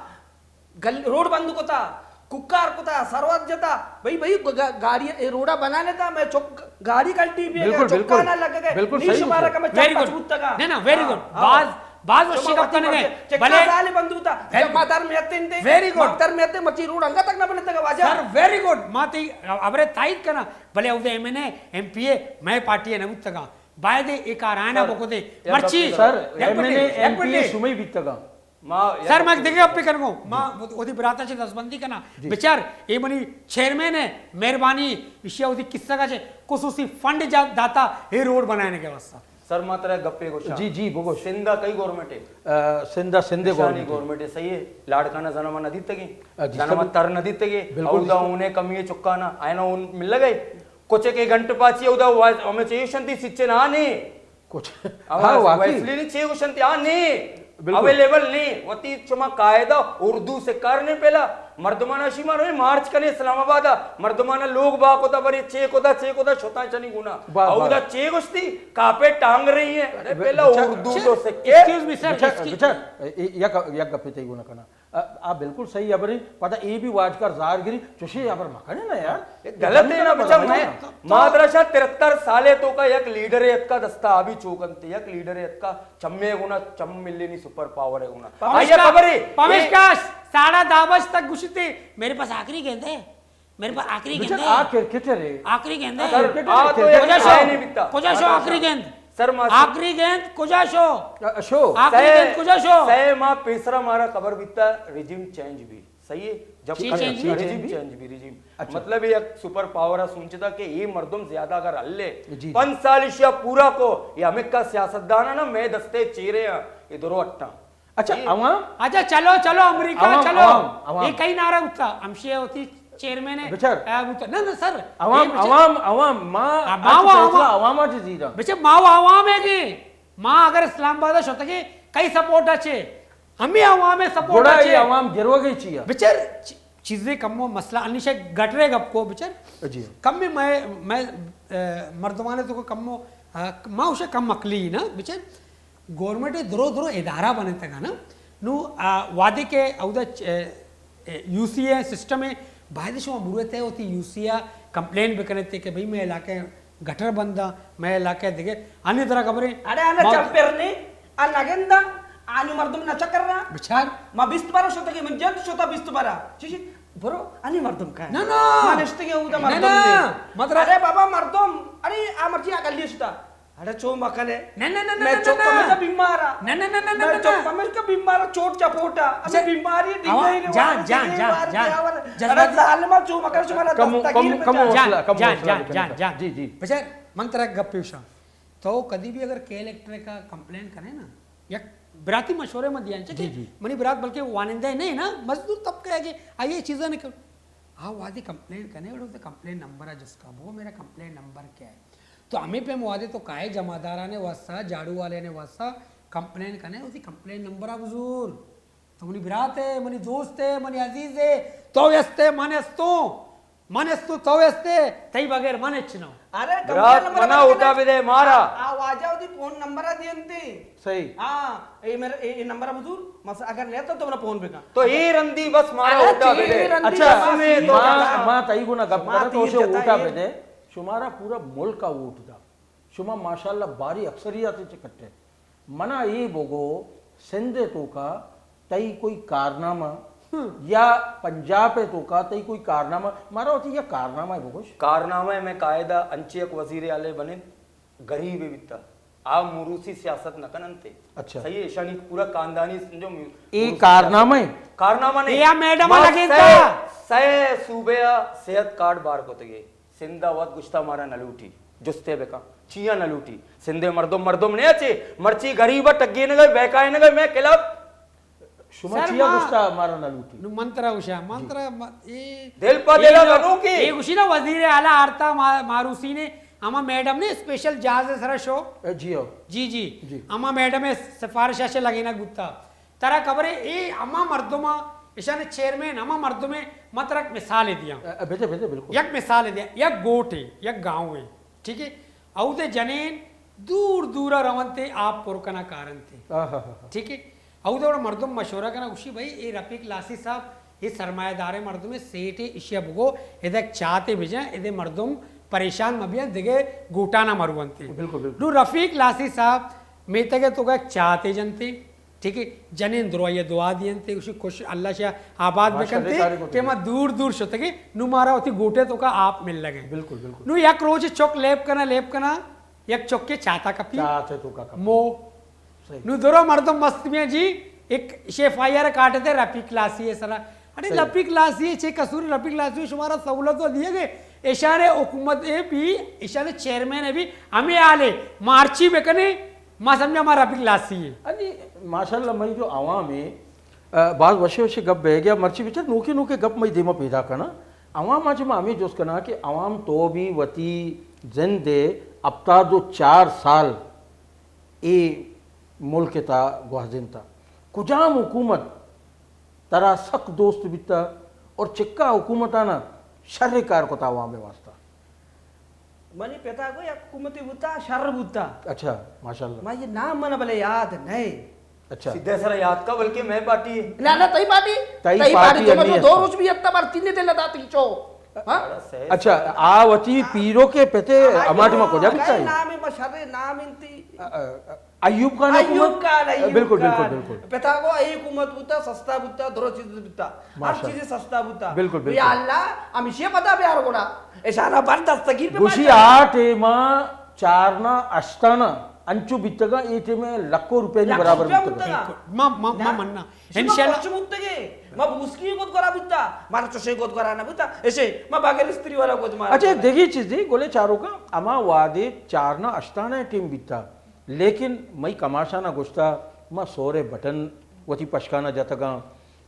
گل-، روڈ بند کتا، کوکار کتا، سروت جتا۔ بھئی، بھئی، گ-، گ-، گاڑی، اے روڈا بنانے تا، میں چک گاڑی کلٹی بھی ہے، بالکل، چکا بالکل۔ نہ لگ گئے۔ بالکل نی صحیح شمارا ہے۔ کم چپ ویری گڈ۔ چھوٹ تگا۔ نہ، نہ، ویری ہاں، گڈ۔ ہاں۔ باز، باز وشی گپ کنگے۔ چکا بلے سال بند ہوتا۔ ویری جب گڈ۔ مادر میں اتن دے، ویری گڈ۔ مادر میں اتن مچی روڈ انگا تک نہ بنے تگا واجہ۔ سر، ویری گڈ۔ ما تی ابرے تائید کنا۔ بلے او دے ایم این اے، ایم پی اے، میں پارٹی ہے نہ بوتگا۔ باید اے کار آئنا سر، بکو دے۔ یک مرچی۔ سر، یک ایم این اے، منٹ، یک ایم پی اے منٹ۔ شمی بیتگا۔ ما سر، یک میں دگہ گپے کنگو۔ ما جی۔ وتی براتا چہ دستبندی کنا۔ جی۔ بچار، اے منی چیئرمین ہے، مہربانی، اشیا وتی قصہ کا چہ خصوصی فنڈ جا-، داتا، اے روڈ بنانے کے واسطہ۔ سر، ما ترا گپے گوشاں۔ جی، جی، بگوش۔ سندھ کئی گورنمنٹ ہے؟ آ، سندھ، سندھ نشانی گورنمنٹ ہے۔ گورنمنٹ ہے، صحیح ہے۔ لاڑکانہ زنا ما نہ دیتگی۔ آ، جی، زنا ما سر۔ تر نہ دیتگی۔ بالکل، اودا سر۔ اونے کمی چکانا، آئنا اون مل گئی۔ کچھ کے گھنٹ پاچی اودا وا-، ہمیں چاہیے شنتی سچے نہ آنے۔ کچھ۔ ہاں، واقعی۔ ویسلین چے گوشنت، آ نے، بالکل۔ اویلیبل نے، وتی شما قاعدہ اردو سے کار نے پہلا، مردمانا شی مارو مارچ کنے اسلام آباد، مردمانا لوگ با کوتا برے، چے کوتا، چے کوتا، شتا چنی گنا۔ بس، اودا بس۔ چے گوشتی، کاپے ٹانگ رہی ہیں۔ ارے، پہلا بچار، اردو تو سکے۔ ایکسکیوز می سر، بچار، ایکسکیوز بچار، اے، اے، یک، یک گپے تئی گنا کنا۔ آ، آ بالکل صحیح ہبرے، پدا اے بھی واجکار ظاہر گری، چوشیں ہبر مکنے نا یار۔ اے غلط ہے نا، بچا، میں مادرشا ترہتر سالے توکا یک لیڈر اتکا دستا آبی چوکنتے، یک لیڈر اتکا چمے گنا، چم ملے نی سپر پاور ہے گنا۔ آیا خبر ہے؟ پمشکا ساڑھا دہ بج تک گشتے، میرے پاس آخری گیند ہے، میرے پاس آخری گیند ہے۔ آ کرکٹر ہے۔ آخری گیند ہے۔ سر، آ تو کجا شو؟ کجا شو آخری گیند؟ سر، ما آخری گیند کجا شو؟ آ، شو۔ آخری گیند کجا شو؟ سہ ماہ پیسرا مارا خبر بیتا، رجیم چینج بھی۔ صحیح ہے؟ جب چی چینج بھی؟ رجیم چینج بھی، رجیم۔ اچھا۔ مطلب، یہ ایک سپر پاور ہے، سوچتا کہ یہ مردم زیادہ اگر ہلے، جی، جی۔ پنچ سال اشیا پورا کو، یہ ہمیں کا سیاستدان ہے نا، میں دستے چیرے ہیں، ادھرو اٹھا۔ اچھا، یہ عوام؟ اچھا، چلو، چلو، امریکہ، عوام، چلو۔ عوام، عوام۔ یہ کئی نعرہ اٹھتا، ہمشی ہوتی چیئرمین ہے۔ بچار۔ اے، وہ تو، نہ، نہ، سر۔ عوام، یہ بچار۔ عوام، عوام، ما، ہاں، ما اچھا، وہ فیصلہ عوام۔ عوام آ چیز دیتا۔ بچار، ما وہ عوام ہے کہ ما اگر اسلام آباد شتگے، کئی سپورٹ اچے؟ ہمیں عوام سپورٹ گڑا اچے۔ یہ عوام گروگی چیا؟ بچار، چ-، چیزیں کمو مسئلہ انیشہ گٹرے گپ کو بچار۔ جی۔ کم میں، میں، میں، اے، مردمانے تو کو کمو، آ، ما اسے کم عقلی نا بچار۔ گورنمنٹ درو درو ادارہ بنتگا نا، نو، آ، وعدے کے اودا چ-، اے، اے، یو سی اے سسٹم ہے، باید شما بروتے ہوتی یو سی اے کمپلین بکنتے کہ بھئی میں علاقے گٹر بندا، میں علاقے دیگے، آنے درا خبریں۔ اڑے آنے ما چمپر نے، آ نگندا، آنی مردم نہ چکر رہا۔ بچار۔ ما بیست بارہ شتگی، من جلد شتا بیست بارہ۔ چیچی، برو، آنی مردم کا ہے؟ نہ، نہ۔ ما نشتگی اودا نہ، مردم نہ۔ نے۔ مطلب ارے بابا مردم، ارے آ مرچی اقلیت شتا۔ اڑے چو مکنے۔ نہ، نہ، نہ، نہ، میں نہ، چپ نہ۔ ہمیشہ بیمار آ۔ نہ، نہ، نہ، نہ، نہ، میں نہ، چپ نہ۔ ہمیشہ بیمار آ، چوٹ چپوٹ آ۔ ہمیں اچھا، بیماری ڈی آواں، نہیں جان، جان، جان، جان۔ جذباتی جذباتی۔ ظالما چو مکن، شما کمو، دستگیر کمو، کمو بچا۔ حوصلہ، جان، کمو جان، حوصلہ جان، بکن۔ جان، جان۔ جی، جی۔ بچار، من ترا گپے گوشاں۔ تو کدی بھی اگر کیل ایکٹر کا کمپلین کنے نا، یک براتی مشورے ما دیاں، چہ جی، کہ جی۔ منی برات بلکہ وانندہ نہیں نا، مزدور طبقہ ہے کہ آئیے چیزاں نکل۔ آ وہدے کمپلین کنے، اور اسے کمپلین نمبر آ جس کا، وہ میرا کمپلین نمبر کیا ہے؟ تو ہمیں پہ وہدے تو کائے جمعدارانے واسطہ، جھاڑو والے نے واسطہ کمپلین کنے، اسی کمپلین نمبر آ بزور۔ تو منی برات ہے، منی دوست ہے، منی عزیز ہے، تو است ہے، من استوں، من استوں، تو است ہے، تئی بغیر من اچ نہ۔ ارے، برات، کمپلین نمبر منا کنے۔ ہوتا بدے مارا۔ آ، آ واجہ دی فون نمبر آ دینتے۔ صحیح۔ ہاں، اے میرا، اے، اے نمبر آ بزور، مس اگر لیتا تو منا فون بکن۔ تو اے رندی بس مارا ارے، ہوتا بدے۔ اچھا، بس ما، ما تئی گنا گپ ما کرا تو تیر اسے جتا ہوتا ہے۔ بدے۔ شمارا پورا ملک آ ووٹ دا۔ شما ماشاءاللہ باری اکثریت چ کٹے۔ منا اے بگو، سندھ توکا تئی کوئی کارنامہ یا پنجاب توکا تئی کوئی کارنامہ، مارا وتی یا کارنامہ بگوش۔ کارنامہ میں قاعدہ انچے یک وزیر اعلی بنت، غریب بیتا۔ آ موروثی سیاست نہ کننتے۔ اچھا۔ صحیح ہے، ایشانی پورا خاندانی سمجھو مو-، اے موروثی کارنامہ سیاست۔ ہے؟ کارنامہ نہیں۔ یا میڈم بس لگے سہ، تا۔ سہ صوبے آ صحت کارڈ بار کو تگے۔ سندھ ء وت گشتہ مارا نہ لوٹی، جستے بکن، چیا نہ لوٹی؟ سندھ ء مردم مردم نہ اچے، مرچی غریب ء ٹگینگ ء بہکائینگ ء مئے خلاف۔ شما سر چیا ما گشتہ مارا نہ لوٹی؟ نو من ترا گوشاں، من جی۔ ترا م-، اے دل پہ اے دل ء لو-، گنوکی۔ اے گوشی نا وزیر اعلی آرتا ما-، ماروسی نے ہما میڈم نے اسپیشل جہاز ء سرا شو۔ اے جی ہو۔ جی، جی۔ جی۔ ہما میڈم ء سفارش ء لگینگ بوتا۔ ترا خبر ہے، اے ہما مردم ء، اشان چیئرمین ہما مردم ء، من ترا یک مثال دیاں۔ ا، ا، بجے، بجے، بالکل۔ یک مثال دیاں، یک گوٹے، یک گاؤں ہے، ٹھیک ہے؟ اودے جنین دور دور ء رونتے آپ پر کنا کارنتے۔ آہا۔ ٹھیک ہے؟ اودے وڑا مردم مشورہ کنا گوشی، بھائی، اے رفیق لاسی صاحب، اے سرمایہ دار مردم ہے، سیٹ ہے، اشیا بگو، ادے یک چاتے بجن، ادے مردم پریشان مبیان، دگے گوٹانا مرونتے۔ بالکل، بالکل۔ نو رفیق لاسی صاحب میتگ ء توکا یک چاتے جنتے۔ ٹھیک ہے، جنین درو آئی ء دعا دینتے، گوشی خوش، اللہ شہ آباد بکنتے کہ ما دور دور شتگے، نو مارا وتی گوٹے توکا آپ مل لگے۔ بالکل، بالکل۔ نو یک روچ چک لیب کنا، لیب کنا، یک چکے چاتا کپی۔ چاتے توکا کپی۔ مو۔ صحیح۔ نو درو مردم مست بیاں جی، ایک شے ایف آئی آر کاٹتے رفیق لاسی ہے سرا۔ اڑے صحیح۔ رفیق لاسی ہے، چے قصور رفیق لاسی ہے، شمارا سہولت تو دیے گئے۔ اشارے حکومت ہے بھی، اشارے چیئرمین ہے بھی، ہمیں آلے مارچی بکنے، ما سمجھا ہمارا رفیق لاسی ہے۔ انی ماشاءاللہ، مئی جو عوام ہے، ا، باز وشے وشے گپ بہ گیا، مرچی بچار نوکے نوکے گپ مئی دیما پیدا کنا۔ عوام آج ما ہمیں جوست کنا کہ عوام تو بھی وتی زند ہے ہفتاد و چار سال اے ملک تا گوازینتا۔ کجام حکومت ترا سک دوست بیتا اور چکا حکومتانا شر کار کتا عوام واسطہ؟ منی پتا کو یک حکومتی بوتا، شر بوتا۔ اچھا، ماشاءاللہ۔ ما یہ نام من بلے یاد نہیں۔ اچھا۔ سیدھے سر یاد کا، بلکہ میں پارٹی ہے۔ نہ، نہ، تئی پارٹی۔ تئی تئی پارٹی پارٹی تو میں انیس دو تھا۔ روچ بھی اتنا بار تین دل لدا تئی چو۔ ہاں؟ اچھا، آ وتی پیرو کے پتے ہاں، اماٹ ما کجا اگر بچائی؟ نام ہے، ما شر نام انتی۔ ا-، ا-، ایوب خان ایوب حکومت؟ خان، ایوب بالکل، بالکل، خان۔ بالکل۔ پتا کو اے حکومت بوتا، سستا بوتا، درو چیز بوتا۔ ہر ماشاءاللہ۔ چیز سستا بوتا۔ بالکل، بالکل۔ یا اللہ، ہمیشہ پتا بیار گوڑا۔ اشانہ بر دستگیر پہ گوشی بچا۔ آ ٹیما چارنا اشتانا انچو بیتگا، اے ٹیمے لکھوں روپے نی لکھوں برابر روپے بیتگا۔ بیتگا۔ بالکل۔ ما، ما، ما نہ۔ مننا۔ شما انشاءاللہ۔ پشت بوتگے، ما بوسکی گد گورا بوتا، مارا چوشے گد گورا نہ بوتا، ایشے ما بغیر استری والا گد مارا اچھا، بوتا۔ دگی چیزی گلے چاروکا، اما وادے چارنا اشتانا ٹیم بیتا، لیکن مئی کماشانا گوشتا، ما سورے بٹن وتی پشکانا جتگاں،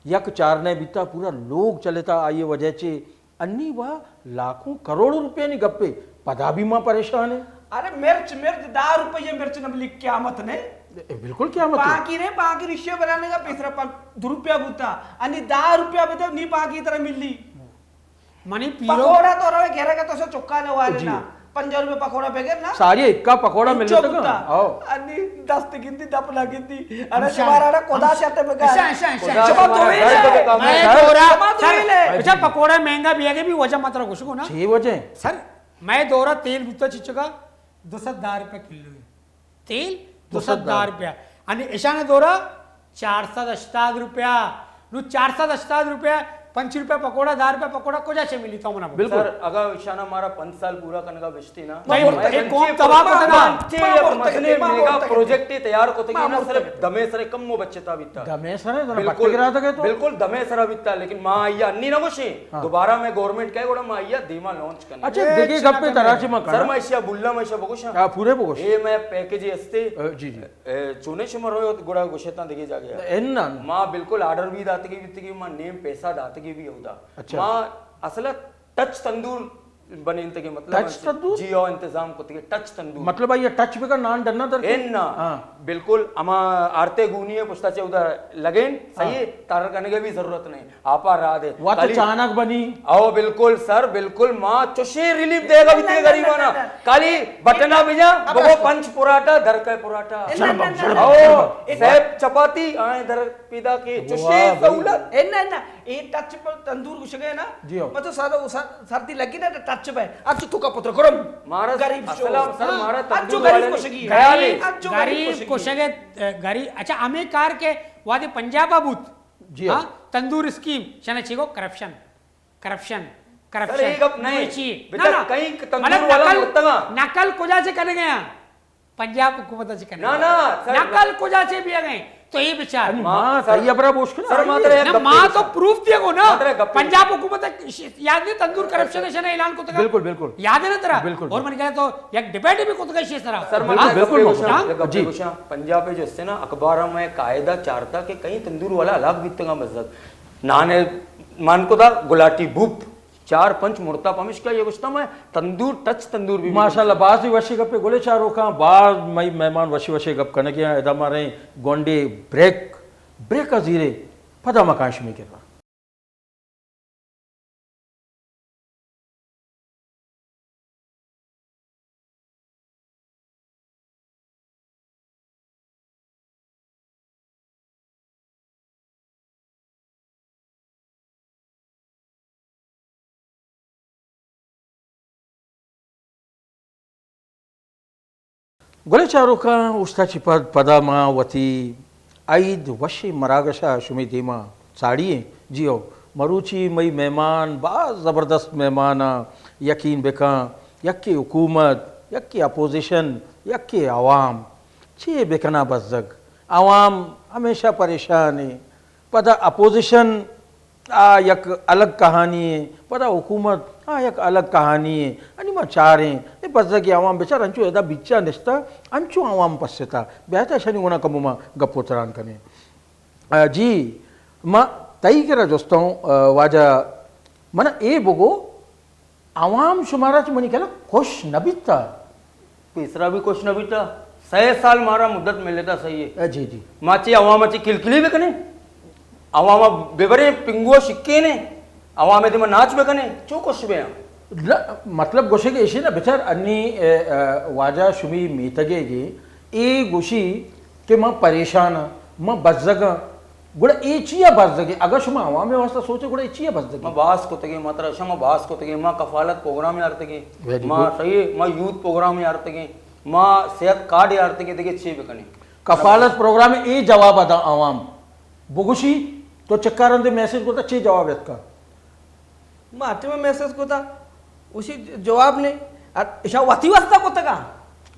یک چارنے بیتا، پورا لوگ چلتا آئیے وجہ چے، انی وا لاکھوں کروڑوں روپے نی گپے، پدا بھی ما پریشان ہیں۔ ارے مرچ، مرچ، دہ روپے مرچ نہ ملی، قیامت نے۔ اے بالکل قیامت ہے۔ پاکی نے، پاکی رشے بنانے کا پیسرا پن-، دو روپیہ بوتا۔ انی دہ روپیہ بوتا، نی پاکی طرح ملی۔ منی پیرو پکوڑا تو روے گھر کا تو سے چکا نے والے جی۔ نا۔ پنجاہ روپے پکوڑا بغیر نا۔ ساری ایک کا پکوڑا مل انچو جاتا بوتا۔ آؤ۔ انی دست گندی، دپ نہ گندی۔ ارے ہمشان۔ شمارا نا خدا ہمش-، چاہتے بگا۔ ہمشان، ہمشان، ہمشان۔ شما تو ہی میں لے۔ دورا، شما تو ہی لے۔ اچھا، پکوڑا مہنگا بھی ہے کہ بھی وجہ مت رکھو، شکو نا۔ چھ وجہ؟ سر، میں دورا تیل بوتا چچکا دو سد دہ روپے کلو ہے۔ تیل دو سد دہ روپیہ۔ یعنی اشان دورا چار سد ہشتاد روپیہ۔ نو چار سد ہشتاد روپیہ پنچ روپے پکوڑا، دہ روپے پکوڑا کجا چہ ملی تو منا بگو؟ بالکل۔ سر، اگاں ایشانا مارا پنچ سال پورا کنگا بشتی نا، بھائی، ما اے انچیں قوم تباہ کتگا۔ ما انچیں یک مزنیں میگا پروجیکٹے تیار کتگی نا، صرف دمے سرے کم و بچتا بیتا۔ دمے سرے، ذرا بالکل، پٹک را تکے تو۔ بالکل دمے سرا بیتا، لیکن ما آئیا انی نہ گوشیں۔ ہاں۔ دوبارہ میں گورنمنٹ کہے گڑا ما آئیا دیما لانچ کنیں۔ اچھا، دگہ گپے ترا چہ ما سر، کناں۔ ما ایشیا بولاں، ما ایشیا بگوشاں۔ آ، پورے بگوش۔ اے میں پیکج ہستے۔ اے، جی، جی۔ اے، چونیں شما روئے گڑا گوشتاں دگہ جاگہ۔ اے نا۔ ما بالکل آرڈر بھی داتگی بیتگی، ما نیم پیسہ داتگی بھی اودا۔ اچھا۔ ما اصل ٹچ تندور بنینتگی، مطلب ٹچ تندور؟ جی او انتظام کتگی، ٹچ تندور۔ مطلب آئیا ٹچ بکن، نان ڈنا در کے؟ اے نا۔ ہاں۔ بالکل ہما آرتے گونی ہے، پشتا چہ اودا لگین، صحیح ہے، ہاں۔ تر کنگے بھی ضرورت نہیں۔ آپا را دے۔ وا تو کالی چانک بنی۔ او بالکل سر، بالکل ما چوشیں ریلیف دے گا بیتی غریبانا۔ کالی بٹنا بجا، بگو پنچ پراٹا، در کے پراٹا۔ او سیب چپاتی، آئیں در پیدا کے چوشیں سہولت۔ اے نہ، نہ، اے ٹچ پر تندور گوشگے نا۔ جی ہو۔ مطلب سادہ سردی لگی نا ٹچ پہ۔ اچھو تو کا پتر گرم۔ مارا غریب شو۔ سلام سر، ہاں، مارا اچھو تندور غریب والے کشگی۔ خیال ہے۔ اچھو غریب غریب کشگی۔ کشگے، غریب، اچھا، ہمیں کار کے وادے پنجاب بوت۔ جی ہاں۔ ہاں، تندور اسکیم، شنا چی گو کرپشن، کرپشن، کرپشن۔ سر، یہ گپ نہیں۔ چی؟ بچار نہ، نہ۔ کہیں تندور مطلب والا نقل، مرتگا۔ نقل کجا سے کرنے گیا؟ پنجاب حکومت سے کرنے گیا۔ نہ، نہ، سر، نقل کجا سے بھی گئے؟ تو یہ بچار۔ ما، سر، تئی ابرا بوش کنا۔ سر، ما ترے نہ، ما تو پروف دیا گو نا۔ ما ترے گپ پنجاب حکومت یاد نہیں تندور کرپشن ہے، شنا اعلان کو تھا۔ بالکل، بالکل۔ یاد ہے نا ترا؟ بالکل۔ اور من کہا تو یک ڈبیٹ بھی کو تھا شی سرا۔ سر، ما بالکل، ترے گپ بالکل۔ پنجاب جی۔ جو استے نا اخبار میں قاعدہ چارتا کہ کہیں تندور والا ہلاک بیتگا مزد۔ نانے مان کو دا گلاٹی بوپ، چار پنچ مرتا، پمشکا یہ گوشتا میں تندور، ٹچ تندور بھی۔ ماشاءاللہ، باز ہی وشی گپے گلے چاروکاں، باز مئی مہمان وشی وشی گپ کنگے ہیں۔ ادا مارے گونڈے بریک، بریک زیرے، پدا مکان شمی کرا۔ گلیں چاروکاں، اوشتا چہ پد پدا ما وتی ائید وشیں مراگش ءَ شمے دیما ساڑی ایں۔ جی ہو، مروچی مئی مہمان باز زبردست مہمان آں، یقین بکاں، یکے حکومت، یکے اپوزیشن، یکے عوام۔ چے بکناں بزگ؟ عوام ہمیشہ پریشان ایں۔ پدا اپوزیشن آ یک الگ کہانی ایں، پدا حکومت آ یک الگ کہانی ایں۔ انی ما چاریں، اے بزگیں عوام بچار انچو ادا بیچا نشتہ، انچو عوام پستا۔ بیا تا اشانی گونا کمو ما گپ و تران کنیں۔ آ، جی، ما تئی کرا جستوں، آ، واجہ، من اے بگو، عوام شمارا چہ منی خیال ءَ خوش نہ بیتا۔ پیسرا بھی خوش نہ بیتا۔ سئے سال مارا مدت ملتا، صحیح ہے۔ اے جی، جی۔ ما چہ عوام چہ کلکلی بکنیں، عوام ببریں، پنگو شکینیں، عوام دیما ناچ بکنیں، چو خوش بیاں؟ نہ، مطلب گوشے کہ ایشی نہ بچار انی، اے، اے، واجہ شمی میتگے گے، اے گوشی کہ من پریشان آں، من بزگ آں، گڑا اے چیا بزگ ایں؟ اگاں شما عوام ءِ واسطہ سوچے، گڑا اے چیا بزگ ایں؟ ما باز کتگیں، ما ترا شما باز کتگیں، ما کفالت پروگرام آرتگیں، ویری ما گڈ۔ صحیح، ما یوتھ پروگرام آرتگیں، ما صحت کارڈ آرتگیں، دگہ چے بکنیں؟ کفالت پروگرام اے جواب ادا عوام بگوشی، تو چکارندے میسج کرتا چے جواب اتکا؟ ما ہر ٹائم میسج کتا، اسی جواب نے۔ ار-، اشا وتی واسطہ کتگا۔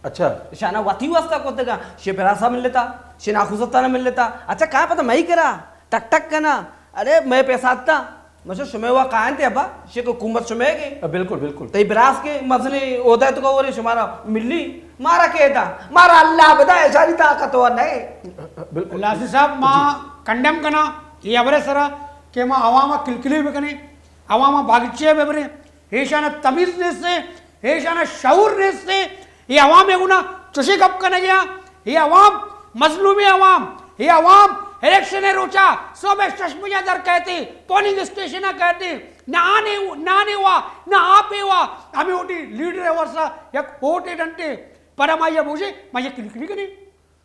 اچھا۔ اشانا وتی واسطہ کتگا۔ شے براسا ملتا، شے ناخوزتانا ملتا۔ اچھا، کہاں پتہ مئی کرا؟ ٹک ٹک کنا۔ ارے، مئے پیسہ آتا۔ مچو شمے وا کائن تے ابا، شے کو حکومت شمے گے۔ بالکل، بالکل۔ تئی براس کے مزنی عہدہ تو کو شمارا ملی۔ مارا کے دا؟ مارا اللہ بدا، اشانی طاقت ہو نہیں۔ بالکل۔ ناصر صاحب، ما جی۔ کنڈم کنا، یہ ابرے سرا کہ ما عوام کلکلی بکنی۔ عوام ءَ باگچے ءَ ببریں، ایشان ءَ تمیز نیست ایں، ایشان ءَ شعور نیست ایں۔ اے عوام ءَ گونا چوشیں گپ کنگ ءَ آں۔ اے عوام مظلومیں عوام، اے عوام الیکشن ءِ روچا صبح شش بجہ در کئیت، پولنگ اسٹیشن ءَ کئیت، نہ آنے، نانے وا، نہ آپے وا، ہمے وتی لیڈر ءِ ورثہ یک ووٹے ڈنتے، پر ہمائی ءَ بوشے، ما یک کلک نہ کنیں۔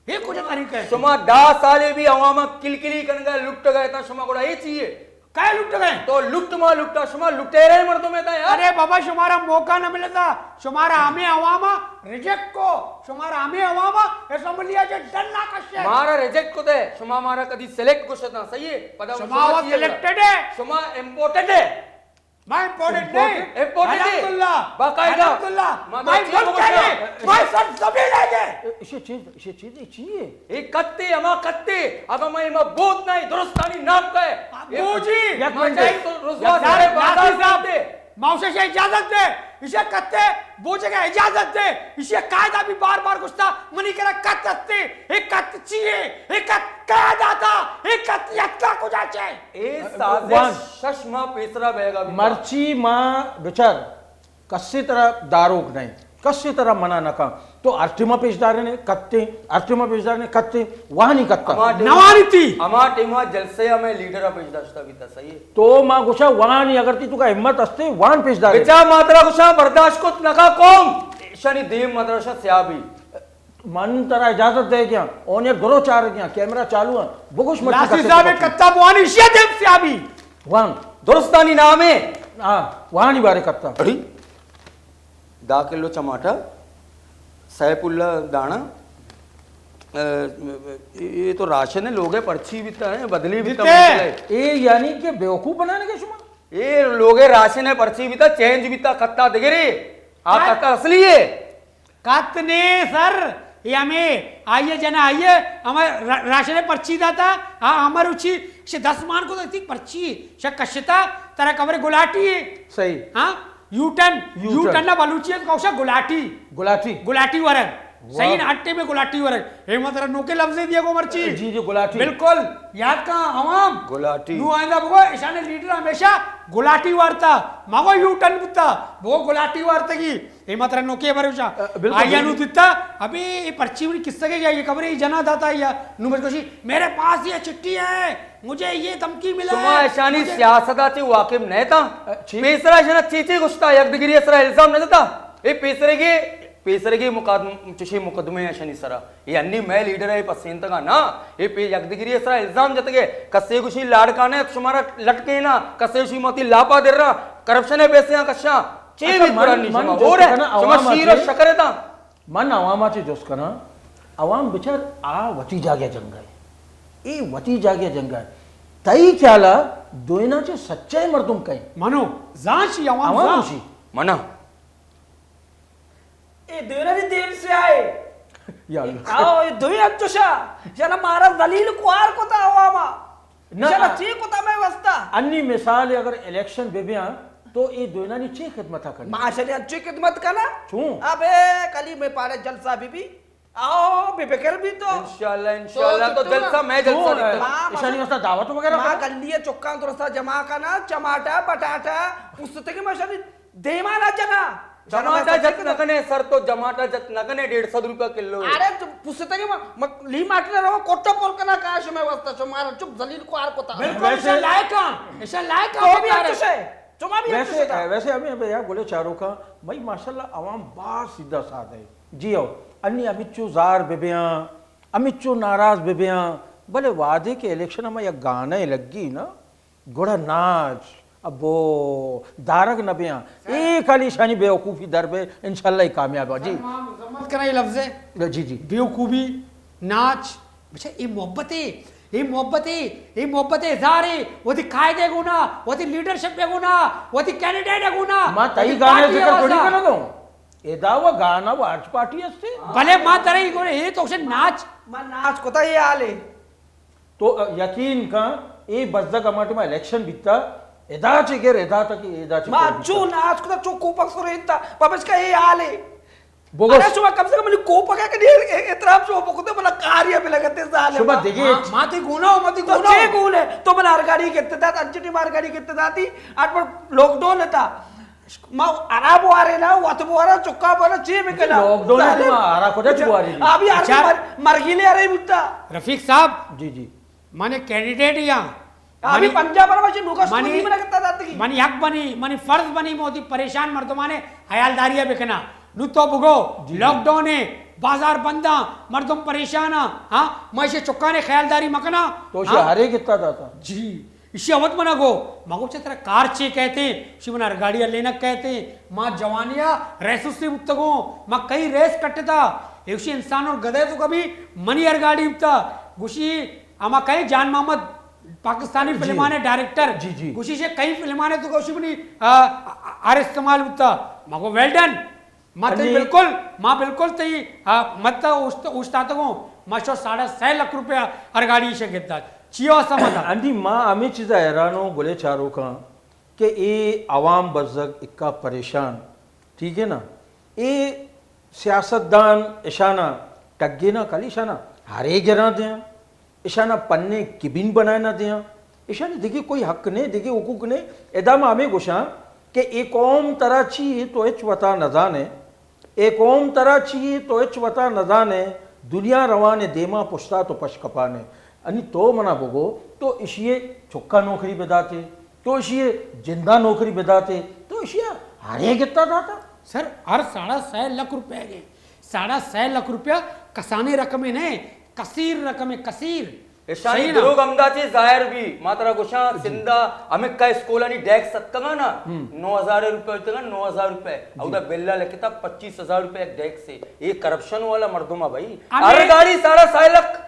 اے کجا طریقہ ہے؟ شما دہ سالے بھی عوام ءَ کلکلی کنگا لٹگا اتاں، شما گڑا اے چیئے؟ کئے لٹگئے؟ تو لٹ ما لٹا، شما لٹیرے مردم اتا یار۔ ارے بابا، شمارا موقع نہ ملتا، شمارا ہمیں عوام ریجیکٹ کو، شمارا ہمیں عوام اسمبلی ء چہ ڈن نہ کشے۔ مارا ریجیکٹ کو دے، شما مارا کدی سلیکٹ گوشتا، صحیح ہے؟ پدا شما شما وہ چی ہے؟ سلیکٹڈ ہے۔ شما امپورٹڈ ہے۔ میں امپورٹڈ نہیں۔ امپورٹڈ ہے۔ الحمدللہ۔ باقاعدہ۔ الحمدللہ۔ ما میں تو چی ملک گوشا؟ ہے، میں سرزمین ہے۔ اسے چیز، اسے چیز چی ہے؟ اے کتے، ہما کتے، اگاں ما ایما بوت نہ، درستانی نام کا ہے۔ بوجی۔ یک منٹ۔ تو رسوا یار، سارے بازار ناصر صاحب، کرتے۔ ما اسے اجازت دے، اسے کتے بوجے کا اجازت دے، اسے قاعدہ بھی بار بار گشتا، منی کرا کت ہستے، اے کت چی ہے، اے کت کیا داتا، اے کت یتکا کجا چے؟ اے سازش وان۔ شش ماہ پیسرا بیگا بیتا۔ مرچی ما بچار۔ کسے ترا داروک نہ انت، کسے ترا منع نہ کن۔ تو ہر ٹیما پیش دارے نے کتے، ہر ٹیما پیش دارے نے کتے، وانی کتا۔ ہما ٹیما، نوانی تی۔ ہما ٹیما جلسے ء میں لیڈر ء پیش داشتا بیتا، صحیح ہے؟ تو ما گوشا وانی، اگر تی تو کا ہمت ہستے، وان پیش دارے۔ بچا ما ترا گوشا برداشت کت نہ کا قوم، شنی دیم ما ترا گوشا سیابی۔ من ترا اجازت دے گیا، اون یک درو چار گیا، کیمرہ چالو ہیں، بگوش مرچی ناصر کتے صاحب بگوش۔ کتا بوانی شیا دیم سیابی۔ وان۔ درستانی نام ہے۔ ہاں، وانی بارے کتا۔ اڑی؟ دہ کلو چماٹا، سیف اللہ دانا، اے، اے تو راشن ہے، لوگ ہے، پرچی بیتا ہے، بدلی بیتا بیتے۔ مطلب ہے۔ اے یعنی کہ بیوقوف بنانے کا شما؟ اے لوگ ہے، راشن ہے، پرچی بیتا، چینج بیتا، کتا دگرے۔ آ ہاں۔ کتا اصلی ہے۔ کت نے سر، یہ ہمیں آئیے جنا آئیے، ہمیں را-، راشن پرچی داتا، ہاں، ہمیں روچی، شے دس مان کو داتی پرچی، شے کشتا، ترا کمرے گلاٹی ہے۔ صحیح۔ ہاں؟ یوٹن، یوٹن۔ یوٹن نا بلوچی ہے، کوشا گلاٹی۔ گلاٹی۔ گلاٹی ورگ۔ واہ۔ صحیح نا، اٹے میں گلاٹی ورگ۔ اے مطلب نوکے لفظ دیا کو مرچی۔ جی، جی، گلاٹی۔ بالکل۔ یاد کا عوام؟ گلاٹی۔ نو آئندہ بگو، ایشانے لیڈر ہمیشہ گلاٹی وارتا۔ مگو یوٹن بتا، بگو گلاٹی وارتگی۔ اے ما ترا نوکے بروشا۔ ا، بالکل، آئی ء نو بالکل۔ دیتا، ابے اے پرچی منی کسہ کے گیا، یہ خبر ہے، یہ جنا داتا یا نو بچ گوشی، میرے پاس یہ چٹھی ہے، مجھے یہ دھمکی ملا شما ہے، اشانی مجھے سیاست آ چی واقف نہ تا؟ ا، چی؟ پیسرا اشانا چی چی گشتا، یک دگری اسرا الزام نہ دیتا؟ اے پیسرے کے، پیسرے کے مقدم-، چشی مقدمے اشانی سرا۔ اے انی مئے لیڈر ء پسینتگا نا، اے پہ یک دگری ء سرا الزام جتگے، کسے گوشی لاڑکانہ شمارا لٹکینا، کسے گوشی ما وتی لاپا درا، کرپشن ء پیسے آں کشاں، چے اچھا، بیت من، پرانی من شما؟ جست ہور ہے، کناں شما عوام ء شیر و چے؟ شکر اتاں۔ من عوام ء چے جست کناں، عوام بچار آ وتی جاگہ جنگ ء، اے وتی جاگہ جنگ ء۔ تئی خیال ء دوئیناں چہ سچائیں مردم کئے؟ منو، زانشی عوام عوام زان۔ گوشی۔ منا۔ اے دوئینانی دیم سیاہ اے۔ یا اللہ۔ آؤ، اے دوئیں انچوشا، شالا مارا ذلیل کوار کتا عواما۔ نہ، شالا آ، چی کتا مئے واسطہ؟ انی مثال اگر الیکشن بہ بیاں، تو اے دوئینانی چی خدمت کنی؟ ما شالا انچوی خدمت کنا؟ چون؟ ابے، کلی میں پاڑے جلسہ بہ بی۔ آؤ، بے فکر بی تو۔ انشاءاللہ، انشاءاللہ، تو تو جلسہ میں جلسہ چون؟ دیتا۔ ما، اشانی واسطہ دعوت وغیرہ ما کنا؟ گلی چکاں درستا جمع کنا، چماٹا، بٹاٹا، پستگی ما شالا دیما نہ جنا۔ جماٹا جت نہ کنے سر، تو جماٹا جت نہ کنے، ڈیڑھ سد روپیہ کلو ہے۔ ارے تو پستے کے م-، م-، لی ماٹر رو کوٹو پور کنا کاش میں واسطہ، شو مارا چپ ذلیل کوار کتا۔ بالکل، ویسے ایشاں لائق ہاں، ایشاں لائق تو ہاں بھی بیکار ہے۔ اچھے، شما بھی ویسے، اچھے تھا۔ ویسے ہمیں ابے یار گلے چاروکاں، بھائی ماشاءاللہ عوام باز سیدھا سادہ ہے۔ جی ہو، انی امیچو زار بے بیاں، امیچو ناراض بے بیاں، بلے وعدے کے الیکشن ہمیں یک گانا لگی نا، گڑا ناچ، ابو، دارگ نہ بیاں۔ اے کالی شانی بیوقوفی در بے، انشاءاللہ اے کامیاب ہو۔ جی۔ ما مذمت کرا اے لفظ ہے۔ جی، جی۔ بیوقوفی، ناچ، بچا اے محبت ہے، اے محبت ہے، اے محبت ہے، اظہار ہے، وتی قائدے گونا، وتی لیڈرشپ گونا، وتی کینڈیڈیٹ گونا، ما تئی وتی گانے پارٹی ذکر تھوڑی آوازا۔ کرنا دوں۔ ادا و گانا و ہرچ پارٹی ہستے۔ بلے ما ترا اے گونا، اے تو ناچ۔ ما ناچ کتا اے حال ہے۔ تو یقین کن، اے بزگ ہما ٹائما الیکشن بیتا، ادا چہ گر ادا تک، ادا چہ ما گر بیتا۔ چو ناچ کتا، چو کوپک سرینتا، پمشکا اے حال ہے۔ بگوش۔ ارے شما کم سے کم منی کوپک ء کہ احترام شما بکتے، بلا کاری ء بلگتے ظالم۔ شما دگے ما، ما تی گونا، ما تی تو گونا۔ چے گون ہے؟ تو بلا ہر گاڑی گتے دات، انچٹی مار گاڑی گتے داتی، اٹ پر لاک ڈاؤن تھا۔ ما عرب وارے نا، وت بوارا، چکا بوارا، چی بکنا؟ لاک ڈاؤن ہے، ظالم۔ تم آرا کجا چواری دی؟ ابھی آرا اچھا۔ مر-، مرگیلے ارے بوتا۔ رفیق صاحب، جی، جی۔ من کینڈیڈیٹ یا ابھی منی، پنجاب پر ماشی نوکا منی، سکولی منا کتا داتگی۔ منی حق بنی، منی فرض بنی، موتی پریشان مردمانے حیالداری بکنا۔ نو تو بگو، جی، جی۔ لاک ڈاؤن ہے، بازار بنداں، مردم پریشان ہاں، ہاں؟ ما ایشی چکانے خیالداری مکنا؟ تو ایشی ہاں؟ ہرے کتا داتا؟ جی۔ ایشی ءَ وت منا گو، ما گو، چہ ترا کار چے کئیت؟ ایشی منا ارگاڑی ءَ لینگ کئیت۔ ما جوانی ءَ ریسسے بوتگوں، ما کئی ریس کٹتا۔ ایشی انسان اور گدے تو کبھی منی ارگاڑی بوتا۔ گوشی، ہما کئے جان محمد، پاکستانی جی۔ فلمانے ڈائریکٹر، جی، جی۔ گوشی شے کئی فلمانے تو گوشی منی، آ، آ، ہر استعمال بوتا۔ ما گو، ویل ڈن۔ ما تئی انی بالکل، ما بالکل تئی، آ، مت اوشت-، اوشتاتگوں۔ ما شو ساڑھے سئے لکھ روپیہ ارگاڑی شے گدا۔ چی واسطہ ما دا؟ انی ما ہمے چیزا حیران ہوں گلے چاروکاں کہ اے عوام بزگ اکا پریشان، ٹھیک ہے نا؟ اے سیاستدان اشانا ٹگے نا کلی اشانا ہرے گراں دیاں۔ اشانا پنے کبین بنائے نہ دیاں، اشانی دگہ کوئی حق نے، دگہ حقوق نے۔ ادا ما ہمے گوشاں کہ اے قوم ترا چی ہے تو ہچ وتا نہ زانے، اے قوم ترا چی ہے تو ہچ وتا نہ زانے، دنیا روانے دیما پشتا تو پش کپانے۔ انی تو منا بگو، تو اشیے چکا نوکری بداتے، تو اشیے جندا نوکری بداتے، تو اشیا ہرے گتا داتا۔ سر، ہر ساڑھا سئے لکھ روپے گے، ساڑھا سئے لکھ روپیہ کسانیں رقمے نہ، کثیر رقمے، کثیر۔ ایشانی صحیح نا؟ دروگ ہمدا چی ظاہر بی، ما ترا گوشاں، جی۔ سندھا ہمکا اسکولانی ڈیکس اتکگا نا، ہم۔ نو ہزار روپے اتکگا، نو ہزار روپے۔ جی۔ اودا بلا لکھتا پچیس ہزار روپے ایک ڈیکس ہے۔ یہ کرپشن والا مردم ہے بھائی۔ ہمیں ہر گاڑی ساڑھا سئے لکھ۔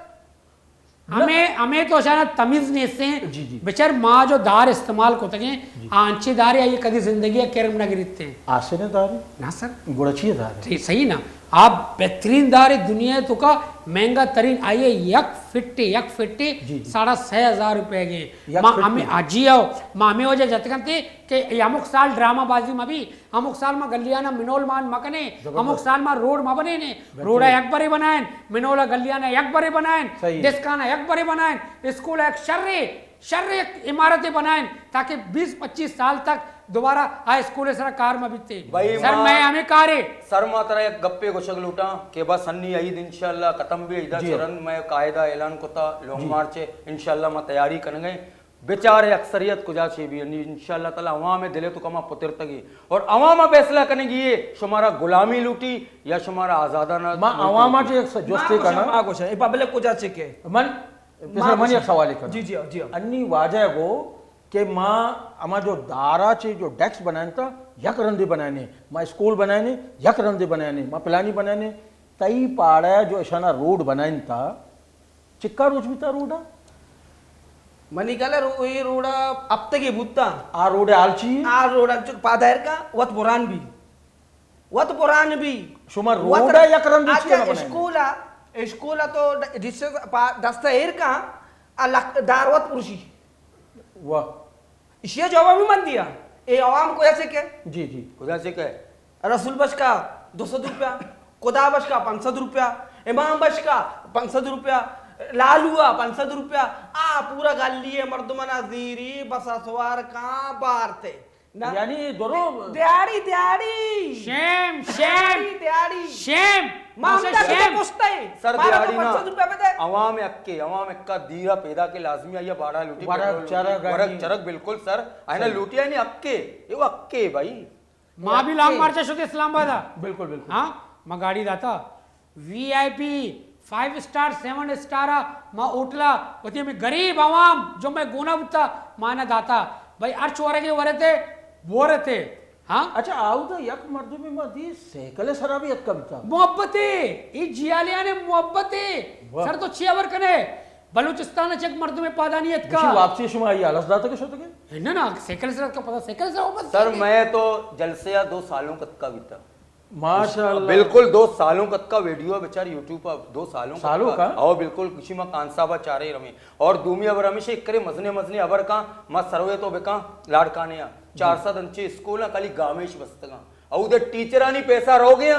ہمیں، ہمیں تو اشانا تمیز نیستیں۔ جی، جی۔ بچار ما جو دار استعمال کتگیں، جی۔ آنچے دارے آئی کدی زندگی ءَ کرم نہ گریتیں۔ آسن دارے؟ نہ سر۔ گڑا چی دارے؟ ٹھیک، صحیح نا۔ آپ بہترین دارے دنیا تو کا مہنگا ترین آئی یک فٹے، یک فٹے جی، جی۔ ساڑھا سئے ہزار روپے گے۔ یک ما فٹ ہمیں میں؟ آجی آؤ، ما ہمیں وجہ جت کرتے کہ یہ ہمک سال ڈرامہ بازی ما بھی ہمک سال ما گلیانا منول مان مکنے، زبردست۔ ہمک سال ما روڈ ما بنینے، بہترین۔ روڈا یک برے بنائیں، منولا گلیانا یک برے بنائیں، صحیح۔ ڈسکانا یک برے بنائیں، اسکول یک شرے، شرے یک عمارتے بنائیں تاکہ بیس پچیس سال تک دوبارہ آ اسکول سرا کار ما بیتے۔ بھائی سر ما، میں ہمیں کارے۔ سر ما ترا یک گپے گوشگ لوٹاں کہ بس ہنی عید انشاءاللہ ختم بھی، عیدا جی۔ چرند میں قاعدہ اعلان کتا لانگ جی۔ مارچ ہے، انشاءاللہ ما تیاری کنگے۔ بچارے اکثریت کجا چے بھی، یعنی انشاءاللہ تعالی عوام دل تو کما پترتگی اور عوام فیصلہ کنگی ہے، شمارا غلامی لوٹی یا شمارا آزادانہ ما لوٹی۔ عوام چے ایک س-، جستے ما کنا۔ ما گوشاں، اے پبلک کجا چے کہ؟ من، ما من گوشاں۔ ایک سوال کرنا۔ جی، جی، جی۔ انی واجہ گو کہ ما اما جو دارا چے جو ڈیکس بنائیں تا، یک رندے بنائیں، ما اسکول بنائیں، یک رندے بنائیں، ما پلانی بنائیں، تئی پاڑا جو اشانا روڈ بنائیں تا، چکا روچ بیتا روڈا؟ منی گل رو-، اے روڈا ہفتگے بوتا۔ آ روڈ حال چی؟ آ روڈ انچو پادائر کا وت بران بی۔ وت بران بی۔ شما وت روڈا یک رندے چی اچھا، نہ بنائیں؟ اسکولا، اسکولا تو ڈ-، ڈس-، پا-، دستا ایر کا، آ لک-، دار وت پرشی۔ واہ۔ ایشی ء جواب بھی من دیا۔ اے عوام کجا چے کہ؟ جی، جی۔ کجا چے کہ؟ رسول بخش کا دو سد روپیہ، خدا بخش کا پانچ سد روپیہ، امام بخش کا پانچ سد روپیہ، لالو ء پانچ سد روپیہ، آ پورا گلی ء مردمانا زیری بس ء سوار کاں بارتے۔ نہ۔ یعنی درو دیہاڑی، دیہاڑی۔ شیم، شیم۔ دیہاڑی، دیہاڑی۔ شیم۔ ما ہم گوشے دا شیم۔ پوچھتا ہے۔ سر مارا تو دیہاڑی نا۔ پانچ سد روپیہ بدے۔ عوام حق کے، عوام حق کا دیرا پیدا کے لازمی آئی باڑا لوٹی، باڑا پیٹرول لوٹی، چرگ آنی۔ ورگ چرگ بالکل سر، آئینا صحیح۔ لوٹی آئینے حق کے، یہ وہ حق کے بھائی۔ ما بھی لانگ مارچ شتے اسلام آباد۔ بالکل، بالکل۔ ہاں، ما گاڑی داتا۔ وی آئی پی، فائیو اسٹار، سیون اسٹار آ، ما ہوٹلا، وتی ہمیں غریب عوام جو میں گونا بوتا، ما نہ داتا۔ بھائی ہر چورگے ورتے، بورتے۔ ہاں؟ اچھا، آودا یک مردمے ما دی سائیکل سرا بھی اتکا بیتا۔ محبتے، ای جیالیانے محبتے۔ واہ۔ سر تو چی خبر کنے؟ بلوچستان چک مردم پادانی اتکا۔ گوشی واپسی شما ای حالت داتا کہ شتگے؟ نہ، نہ، سائیکل سرا اتکا پتا، سائیکل سرا واپس سر، اتکا۔ میں تو جلسے آ دو سالوں کتکا بیتا۔ ماشاءاللہ۔ بالکل دو سالوں کتکا ویڈیو بچار یوٹیوب پر دو سالوں سالوں کتکا۔ کا؟ او بالکل کسی ما کان صاحب چارے رویں۔ اور دومی ابر ہمیشہ ایک کرے مزنے مزنے ابر کا ما سروے تو بکا لاڑکانے آ۔ چار سد انچے اسکول آ کالی گامیش بستگا۔ او دے ٹیچرانی پیسہ رو گئے،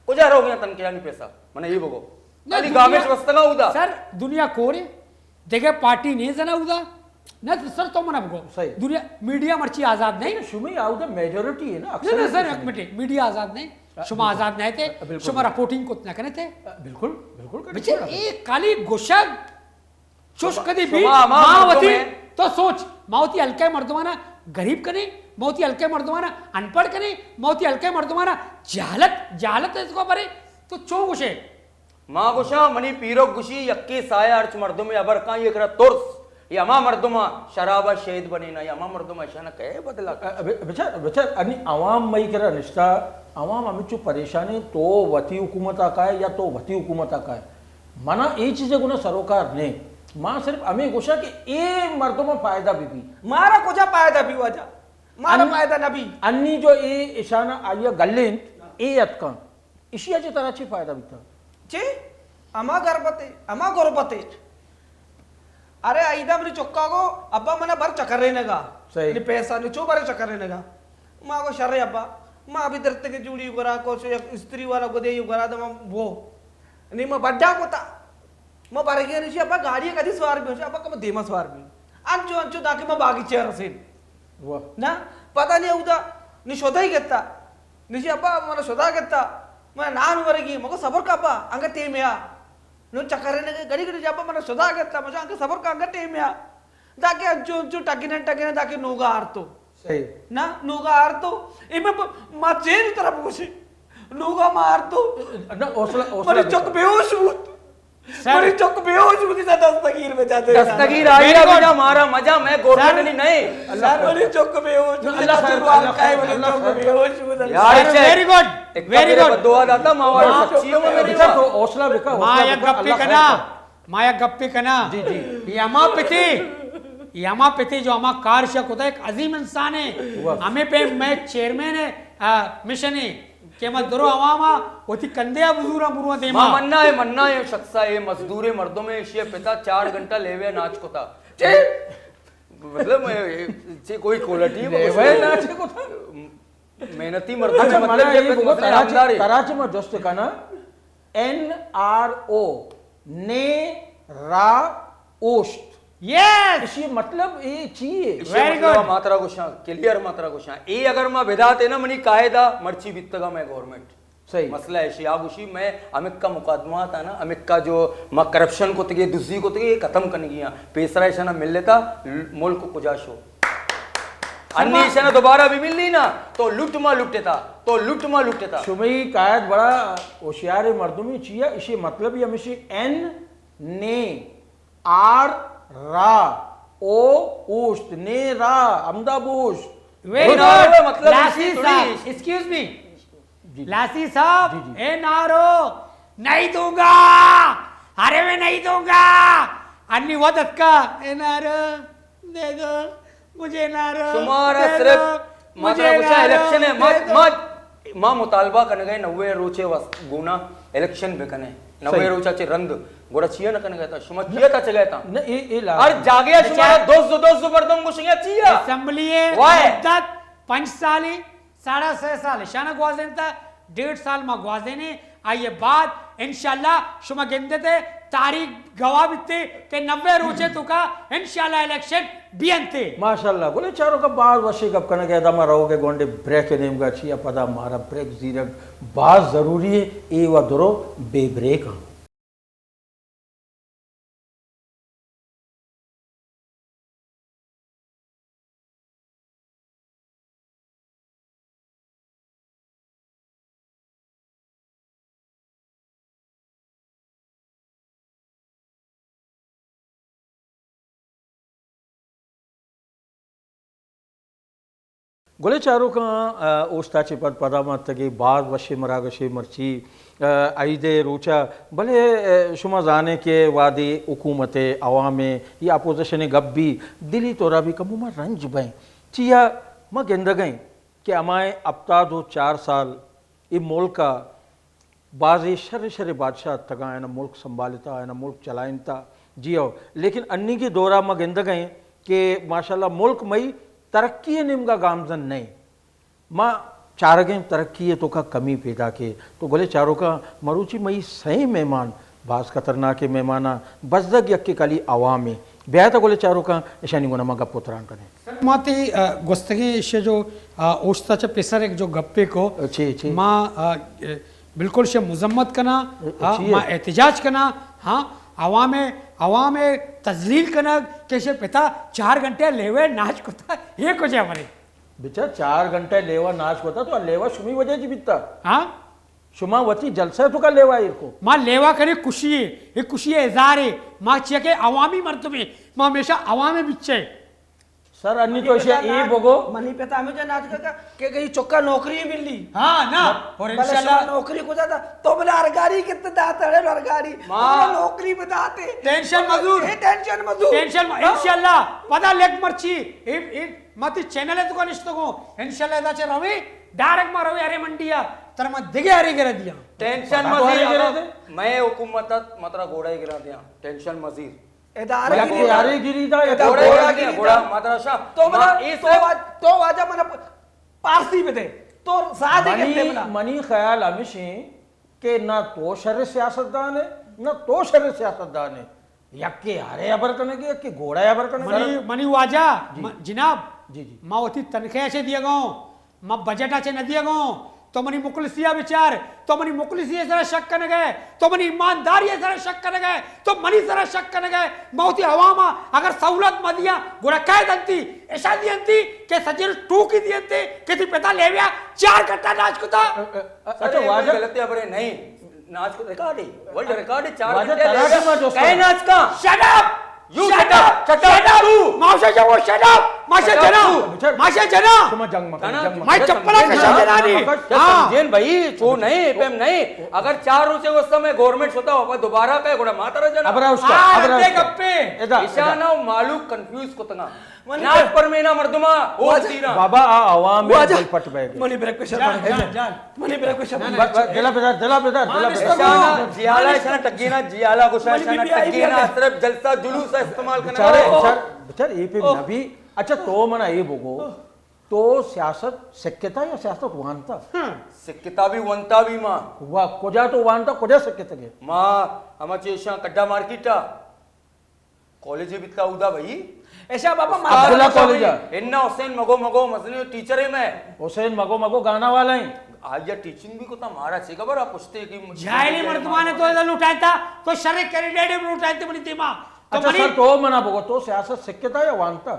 کجا رو گئے تنکیانی پیسہ؟ من یہ بگو۔ نہ، کالی دنیا، گامیش بستگا اودا۔ سر، دنیا کورے۔ دگہ پارٹی نہیں زنا اودا۔ نہ تو سر تو منا بگو۔ صحیح۔ دنیا، میڈیا مرچی آزاد نہیں۔ شمی اودا میجورٹی ہے نا، نہ، نہ اکثریت سر، ہے۔ ایک منٹ، میڈیا آزاد نہیں۔ آ، شما بالکل۔ آزاد نہیں تھے، آ، بالکل۔ شما رپورٹنگ کت نہ کرے تھے۔ آ، بالکل، بالکل کرے۔ بچے، ایک کالی گوشگ، چوش شما، کدی بھی، شما ہما ما مردم وتی، ہیں۔ تو سوچ، ما وتی ہلکے مردمانا غریب کنے، ما وتی ہلکے مردمانا ان پڑھ کنے، ما وتی ہلکے مردمانا جہالت، جہالت اس کو برے، تو چو گوشے؟ ما گوشاں، منی پیرک گوشی، یکے سایہ ہرچ مردمے ہبر کاں، یہ کرا ترس۔ اے ہما مردم ءَ شراب ءَ شہید بنینا، اے ہما مردم ءَ اشاناں کئے بدلا؟ ا، ب-، بچار، بچار، انی عوام مئی کرا نشتا، عوام ہمچو پریشان ایں، تو وتی حکومت ءَ کائے یا تو وتی حکومت ءَ کائے۔ منا اے چیزے گنا سروکار نے۔ ما صرف ہمیں گوشا کہ اے مردم ءَ فائدہ بی بی۔ مارا کجا فائدہ بی واجہ؟ مارا ان-، فائدہ نہ بی۔ انی جو اے اشاناں آئی ءَ گلینت، اے اتکاں۔ اشی ءَ چہ ترا چی فائدہ بیتا؟ چی؟ ہما غربت ءَ، ہما غربت ءَ۔ ارے، عیدا منی چکا گو، ابا منا بر چکرینگا۔ صحیح۔ نی پیسہ نی چو بر چکرینگا۔ ما گو شر ابا، ما ابھی درتگ جوڑی گورا کو سو یک استری والا گدے یو گورا دما بو۔ نی ما بڈا کوتا۔ ما برگی نشی ابا گاڑی کدی سوار بی، ابا کم دیما سوار بی۔ انچو انچو داکہ ما باغیچہ رسین۔ واہ۔ نا، پتہ نہیں اودا نی شدہ ہی گتا۔ نشی ابا منا شدا گتا، منا نان ورگی، مگو صبر کا ابا، انگا ٹیم یا۔ نو چکر نے گڑی گڑی جابا منا شدا گتا، مجا انگا صبر کا انگا ٹیم یا۔ داکہ انچو انچو ٹگنے ٹگنے داکہ نوگا آرتو۔ صحیح۔ نا، نوگا آرتو، اے میں ب-، ما چین طرف گوشی۔ نوگا ما آرتو۔ نہ، حوصلہ، حوصلہ منی چک بے ہوش بوت۔ سر۔ منی چک بے ہوش بوتی تا دستگیر بجا دے۔ دستگیر آئی ویری گڈ۔ بجا مارا مجا میں گورنمنٹ سر۔ نہیں، نہیں۔ سر، منی چک بے ہوش بوتی اللہ تا خیر، چلو اللہ آرکائے خیر، منی اللہ چک خیر۔ بے ہوش بوتی۔ یار، سر، اسے ویری گڈ، ایک ویری بندے گڈ۔ بددعا داتا، ما والا ما سچی ہو میری اچھا، ماں۔ تو حوصلہ بکا، ما حوصلہ یک بکا، گپے اللہ کنا، خیر۔ ما یک گپے کنا۔ جی، جی۔ اے ہما پتے، اے ہما پتے جو ہما کار شا کتا، ایک عظیم انسان ہے۔ واہ۔ ہمیں پہ میں چیئرمین ہے، آ، مشن ہے۔ کہ ما درو عوام ءَ وتی کندھے ءَ بزوراں برواں دیما۔ ما منا ہے، منا ہے شخصا، اے مزدوریں مردم ہے، اشی ءِ پتا چار گھنٹہ لیوے ءَ ناچ کتا۔ چے؟ مطلب، اے، اے، چے کوئی کوالٹی ہے؟ لیوے ءَ ناچ کتا؟ محنتی مردم ہے، اچھا، مطلب، منا یہ اے بگو، مطلب، کراچی، نامدار ہے۔ کراچی ما جست کنا، این آر او، نے را اوشت۔ یس! اشی مطلب اے چی ہے؟ اشی ویری مطلب گڈ۔ ما ترا گوشاں، کلیئر ما ترا گوشاں۔ اے اگر ما بداتے نا منی قاعدہ مرچی بیتگا میں گورنمنٹ۔ صحیح۔ مسئلہ ہے اشی، آ گوشی میں ہمکا مقدمہ تا نا، ہمکا جو ما کرپشن کتگے، دزی کتگے، اے ختم کنگی ہاں۔ پیسرا ایشانا مل لیتا، ملک کجا شو؟ انی ایشانا دوبارہ بھی ملی نا، تو لٹ ما لٹتا، تو لٹ ما لٹتا۔ شمئی قائد بڑا ہوشیار مردمی چیا، اشی مطلب ہی ہمیشی این نے آر را او اوشت، نے را ہمدا بوشت۔ Very good. مطلب لاسی صاحب، ایکسکیوز می۔ جی، جی۔ لاسی صاحب، جی، جی۔ این آر او نہیں دوں گا۔ ارے میں نہیں دوں گا۔ انی وت اتکا، این آر او دے دو۔ مجھے نہ رو، شمارا صرف ما ترا گوشاں الیکشن ہے، ما، ما، ما مطالبہ کنگے نوے روچے وس-، گونا الیکشن بکنے۔ نوے روچا چے رند، گوڑا چیا نہ کنگے تا، شما چیا تا چگے تا؟ نہ، اے، اے لا-، ہر جاگے شمارا دوز، دوز مردم گوشنگے چیا؟ اسمبلی ہے، مدت پنچ سالی، ساڑھا سئے سال اشانا گوازینتا، ڈیڑھ سال ما گوازینے، آئی بعد انشاءاللہ شما گندتے تاریخ گواہ بیتے کہ نوے روچے توکا انشاءاللہ الیکشن بینتے۔ ماشاءاللہ، گلے چاروکا باز وشی گپ کنگے، ادا ما روگے گونڈے بریک نیمگا چیا، پدا مارا بریک زیرگ باز ضروری ہے، اے و درو بے بریک ہاں۔ گلیں چاروکاں، آ، اوشتا چہ پد پدا ما اتگیں باز وشیں مراگشے مرچی، آ، عید ءِ روچا، بلے، آ، شما زانے کہ وہدے حکومت ءِ، عوام ءِ یا اپوزیشن ءِ گپ بی، دلی طورا بی کمو ما رنج بئیں۔ چیا ما گندگئیں کہ ہمائیں ہپتاد و چار سال اے ملک ءَ بازیں شریں شریں بادشاہ اتگاں، آیاناں ملک سنبھالتا، آیاناں ملک چلائینتا۔ جی ہو، لیکن انیگیں دورا ما گندگئیں کہ ماشاءاللہ ملک مئی ترقی ءِ نیمگا گامزن نئیں۔ ما چارگیں ترقی ءِ توکا کمی پیداکے۔ تو گلیں چاروکاں، مروچی مئی سئیں مہمان باز خطرناکیں مہماناں، بزگ یکے کلی عوامے۔ بیایتا گلیں چاروکاں، اشانی گونا ما گپ و تران کنیں۔ سر، ما تئی، آ، گوستگیں ایشی جو، آ، اوشتا چہ پیسر ایک جو گپے کو، چی، چی؟ ما، آ، بالکل شے مذمت کنا، ہاں، چی ہے؟ ما احتجاج کنا، ہاں، عوام، عوام تذلیل کنگ کہ شے پتا چار گھنٹے لیوے ناچ کتا، یہ کجا مرے؟ بچا چار گھنٹے لیوا ناچ کتا تو لیوا شمی وجہ چی بیتا؟ ہاں؟ شما وتی جلسہ ءِ توکا لیوا ایر کو؟ ما لیوا کنے کشی اے، اے کشی ءِ اظہار اے۔ ما چیا کہ عوامی مردم ایں، ما ہمیشہ عوام ءِ بچے۔ سر، انی تو ایشی اے بگو۔ منی پتا ہمیں جان آج کا کہ گئی چکا نوکری ملی۔ ہاں، نا، اور بلے انشاءاللہ شما نوکری کو جاتا، تو بلے ہر گاڑی کت دات، اڑے ہر گاڑی، ما تو بلے نوکری بداتے۔ ٹینشن مزور۔ اے ٹینشن مزور۔ ٹینشن م-، ہاں؟ انشاءاللہ، پدا لیک مرچی، اے، اے، ما تی چینل ءِ توکا نشتگوں، انشاءاللہ ادا چہ روی، ڈائریکٹ ما روی ہرے منڈی ءَ، ترا ما دگہ ہرے گرا دیاں۔ ٹینشن مزیر، میں حکومت ات، ما ترا گھوڑا ءِ گرا دیاں، ٹینشن مزیر۔ ادارہ گری دا۔ ادارہ گری دا، گھوڑا ءِ گرا دیاں، گھوڑا مدرسہ۔ تو ما بنا، اے تو سب واج-، تو واجہ منا پ-، پارسی بدے۔ تو زیادہ منی، گندے بنا۔ منی خیال ہمیش ایں کہ نہ تو شر سیاستدان ئے، نہ تو شر سیاستدان ئے۔ یکے ہرے ہبر کنگے، یکے گھوڑا ءِ ہبر کنگے۔ منی، منی واجہ، جی۔ م-، جناب، جی، جی۔ ما وتی تنخواہ چہ دیگاں، ما بجٹ ءَ چہ نہ دیگاں۔ تو منی مخلصی ءَ بچار، تو منی مخلصی ءِ سرا شک کنگ ئے، تو منی ایمانداری ءِ سرا شک کنگ ئے، تو منی سرا شک کنگ ئے۔ ما وتی عوام ءَ اگر سہولت مہ دیاں، گڑا کئے دنتی؟ اشاں دیانتی کہ سجل ٹوکی دیانتی کہ تی پتا لیویا چار کٹا ناچ کتا۔ اچھا، سر، اے واجہ کوئی غلطی ہبرے نہیں۔ ناچ کو ریکارڈ ہے، ورلڈ ریکارڈ ہے، چار واجہ گھنٹے ترا لے کہ گیا۔ ما جوست کئے کناں۔ ناچ کا؟ Shirt up! You shut up! Shut up! تو! ماشا جاؤ، شٹ اپ! ماشا شٹ اپ جنا! تو! ماشا جنا! شما جنگ مکن، جنا۔ جنگ مکن۔ میں چپلا کشا جنانی۔ ہاں۔ سمجھین بھائی، چو نہیں، پیم نہیں۔ اگر چار روچے واسطہ میں گورنمنٹ شتا ہو، دوبارہ کئے گڑا ماترا جنا۔ ابرا اس کا، آ، ابرا اس کا۔ گپے۔ ادا، ادا۔ اشانہ و مالوک کنفیوز کتنا۔ منی ناچ پر مینا مردما، او واجہ۔ تیرا۔ بابا، آ عوام ءِ واجہ۔ دل پٹ بہ گئے۔ منی بریک پریشر جان، بڑھ گیا۔ جان، جان۔ منی بریک پریشر بڑھ گیا۔ بس، بس، دلا بدار، دلا بدار، دلا بدار۔ اشانا جیالا، اشانا ٹگینا، جیالا گوشا، منی اشانا بی بی آئی ٹگینا، آ۔ صرف جلسہ جلوس استعمال کرنا۔ بچارے، بچار، بچار، اے پہ اوہ۔ نبی۔ اچھا، تو منا اے بگو، تو سیاست سکتا یا سیاست وانتا؟ ہاں۔ سکتا بھی، وانتا بھی ما۔ واہ، کجا تو وانتا، کجا سکتگے؟ ما، ہما چیشاں کڈا مارکیٹا۔ کالج بیتا اودا بھائی۔ ایشا بابا استاد عبداللہ کالج۔ انا حسین مگو مگو مزنی ٹیچر ہے میں۔ حسین مگو مگو گانا والا ہیں۔ آیا ٹیچنگ بھی کوتا مارا چے خبر، آپ پوچھتے کہ مجھے جاہلی مردمانے تو ادا لوٹائتا، تو شر کینڈیڈیٹ لوٹائتے منی دیما۔ تو اچھا منی سر، تو منا بگو، تو سیاست سکتا یا وانتا؟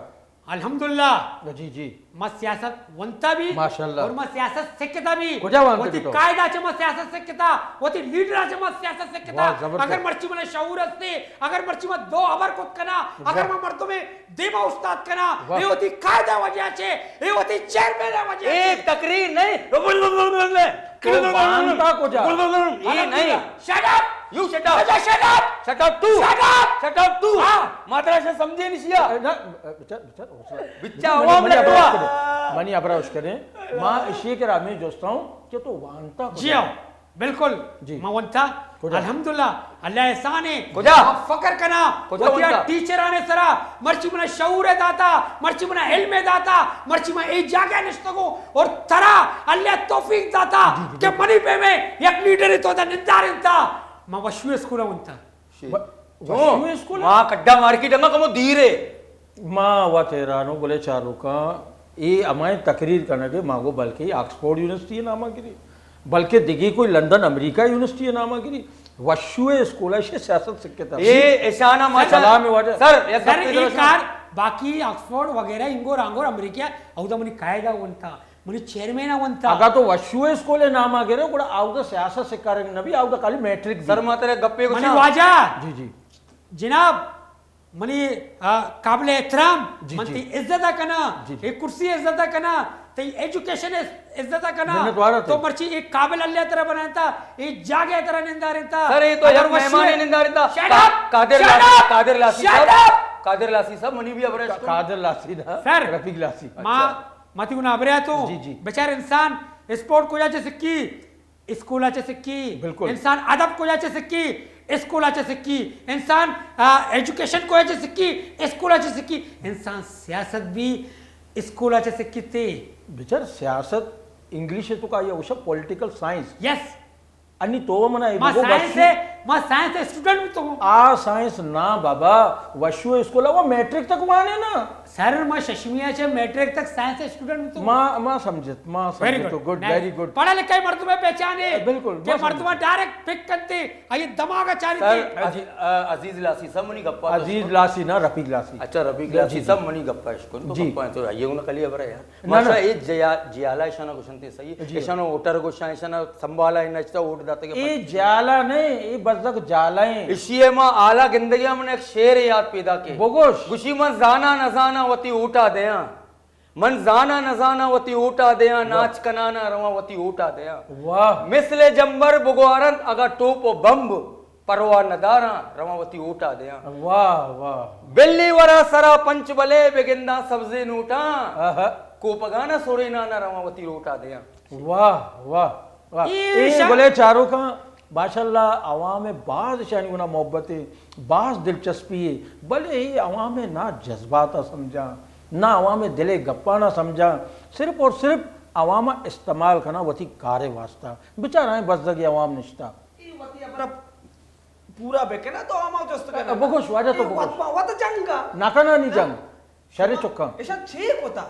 الحمدللہ۔ جی، جی۔ ما سیاست ونتا بھی ماشاءاللہ۔ اور ما سیاست سکتا بھی۔ کجا وانتے وتی تو؟ قاعدہ چہ ما سیاست سکتا، وتی لیڈر چہ ما سیاست سکتا۔ واہ، زبردست۔ اگر مرچی منا شعور ہستے، اگر مرچی ما دو ہبر کت کنا، واہ۔ اگر ما مردم دیما استاد کنا، واہ۔ اے وتی قاعدہ وجہ چے، اے وتی چیئرمین وجہ چے۔ ایک تقریر نہیں۔ تو وانتا کجا؟ اے نہیں۔ Shut up! You shut up! Shut up! Shut up too! Shut up! Shut up too! ہاں۔ ماترا شا سمجھے نہیں شیا۔ اے، نہ، بچار، بچار، حوصلہ۔ بچا منی، عوام منی لگوا۔ ابرا اشکنے۔ منی ابرا اشکنے۔ ما اشی کرا ہمیں جوستا ہوں کہ تو وانتا کجا؟ جی ہاں، بالکل۔ جی۔ ما وانتا۔ کجا؟ الحمدللہ، اللہ احسان ہے۔ کجا؟ ما فخر کنا۔ کجا وتی وانتا؟ ٹیچرانے سرا، مرچی منا شعور داتا، مرچی منا علم داتا، مرچی ما اے جاگہ نشتگو اور ترا اللہ توفیق داتا جی، جی، کہ جی۔ منی پہ میں یک لیڈر تو دا نندار انتا۔ ما وشو اسکول ونتا۔ شی۔ و-، چون؟ وشو اسکول؟ ما کڈا مارکیٹ انگا کمو دیرے۔ ما وت حیران ہوں، بلے چاروکاں، اے ہمائیں تقریر کنگے، ما گو بلکہ آکسفورڈ یونیورسٹی نامہ گری، بلکہ دگی کوئی لندن امریکہ یونیورسٹی نامہ گری، وشو اسکول ہے، شے سیاست سکتا۔ اے ایشانا ما سلام واجہ۔ سر، یک سر، گپے اے درشان۔ کار باقی آکسفورڈ وغیرہ انگور آنگور امریکہ، اودا منی قاعدہ ونتا۔ منی چیئرمین ء ونتا۔ اگاں تو وشو اسکول ء نام ء گرے، گڑا آودا سیاست سکارگ نہ بی، آودا خالی میٹرک بی۔ سر، ما ترا گپے گوشاں۔ منی واجہ۔ جی، جی۔ جناب، منی، آ، قابل احترام، جی، من جی۔ تئی عزت ء کناں، جی، جی۔ اے کرسی عزت ء کناں، تئی ایجوکیشن عز-، عزت ء کناں۔ منت وار آں تو تئی۔ مرچی اے قابل اللہ ترا بنائینتا، اے جاگہ ترا نندارینتا۔ سر، اے تو اگر یک وشو مہمان ء نندارینتا۔ Shut up! Qadir shut Lasi, up! Qadir Lasi shut صاحب، اپ! قادر لاسی صاحب، منی بھی ابرش کن۔ قادر لاسی نا، سر، رفیق لاسی۔ ما اچھا۔ ما تئی گونا ہبرے اتوں۔ جی، جی۔ بچار انسان اسپورٹ کجا چہ سکی؟ اسکولا چہ سکی۔ بالکل۔ انسان ادب کجا چہ سکی؟ اسکولا چہ سکی۔ انسان، آ، ایجوکیشن کجا چہ سکی؟ اسکولا چہ سکی۔ انسان سیاست بھی اسکولا چہ سکی تے۔ بچار سیاست انگلش ء تو کا یا گوشا پولیٹیکل سائنس۔ یس۔ انی تو منا اے ما بگو سائنس وشو۔ ہے، ما سائنس اسٹوڈنٹ بوتگوں۔ آ سائنس نا بابا، وشو اسکول ءَ وہ میٹرک تک وانے نا۔ سر، ما ششمی ءَ چہ میٹرک تک سائنس اسٹوڈنٹ بوتگوں۔ ما، ما سمجھت، ما ویری سمجھت۔ گڈ۔ Good, very good. پڑھا لکھا مردم ءَ پہچانے، بلکل، کہ ما مردم سمجھت۔ ڈائریکٹ پک کنتے، آئی دماغ ءَ چاری سر، تے۔ عزیز، آ، عزیز لاسی صاحب منی گپا عزیز لاسی نا، رفیق لاسی۔ اچھا، رفیق جی، لاسی جی۔ صاحب منی گپا اشکن تو جی۔ گپا تو آئیے انہاں کلی خبر ہے یار۔ نہ، نہ۔ ماشا اے جیا-، جیالا اشانا گوشنتے صحیح۔ جی۔ اشانا ووٹر گوشاں، اشانا سنبھالا، اناں اشتا ووٹ داتگے اے پچ۔ جیالا نہیں، اے بزگ جالا ہیں۔ اشی ءَ ما آلا گندگی من ایک شعر یاد پیدا کے۔ بگوش۔ گوشی من زانا نہ زانا وتی ووٹا دیاں۔ من زانا نہ زانا وتی ووٹا دیاں، واہ۔ ناچ کنانا رواں وتی ووٹا دیاں۔ واہ۔ مثل جمبر بگوارنت اگاں ٹوپ و بمب۔ پرواہ نداراں، رواں وتی ووٹا دیاں۔ واہ، واہ۔ بلی ورا سرا پنچ بلے بگنداں سبزیں نوٹاں۔ آہا۔ کوپگانا سرینانا رواں وتی ووٹا دیاں۔ واہ، واہ، واہ۔ اے اے شا- بلے چاروکاں، ماشاءاللہ، عوام ءَ باز اشانی گنا محبت ہے، باز دلچسپی ہے، بلے اے عوام ءَ نا جذبات ءَ سمجھاں، نا عوام ءِ دل ءِ گپاں نا سمجھاں، صرف اور صرف عوام ءَ استعمال کناں وتی کار ءِ واسطہ۔ بچار آئیں بزگیں عوام نشتہ۔ اے وتی ہبر ءَ پورا بہ کن ءَ تو ہما جست کن ئے۔ بگوش واجہ تو اے بگوش۔ وت ما وت جنگ ءَ۔ نہ کنانی جنگ۔ شریں چکاں۔ ایشاں چے کتا؟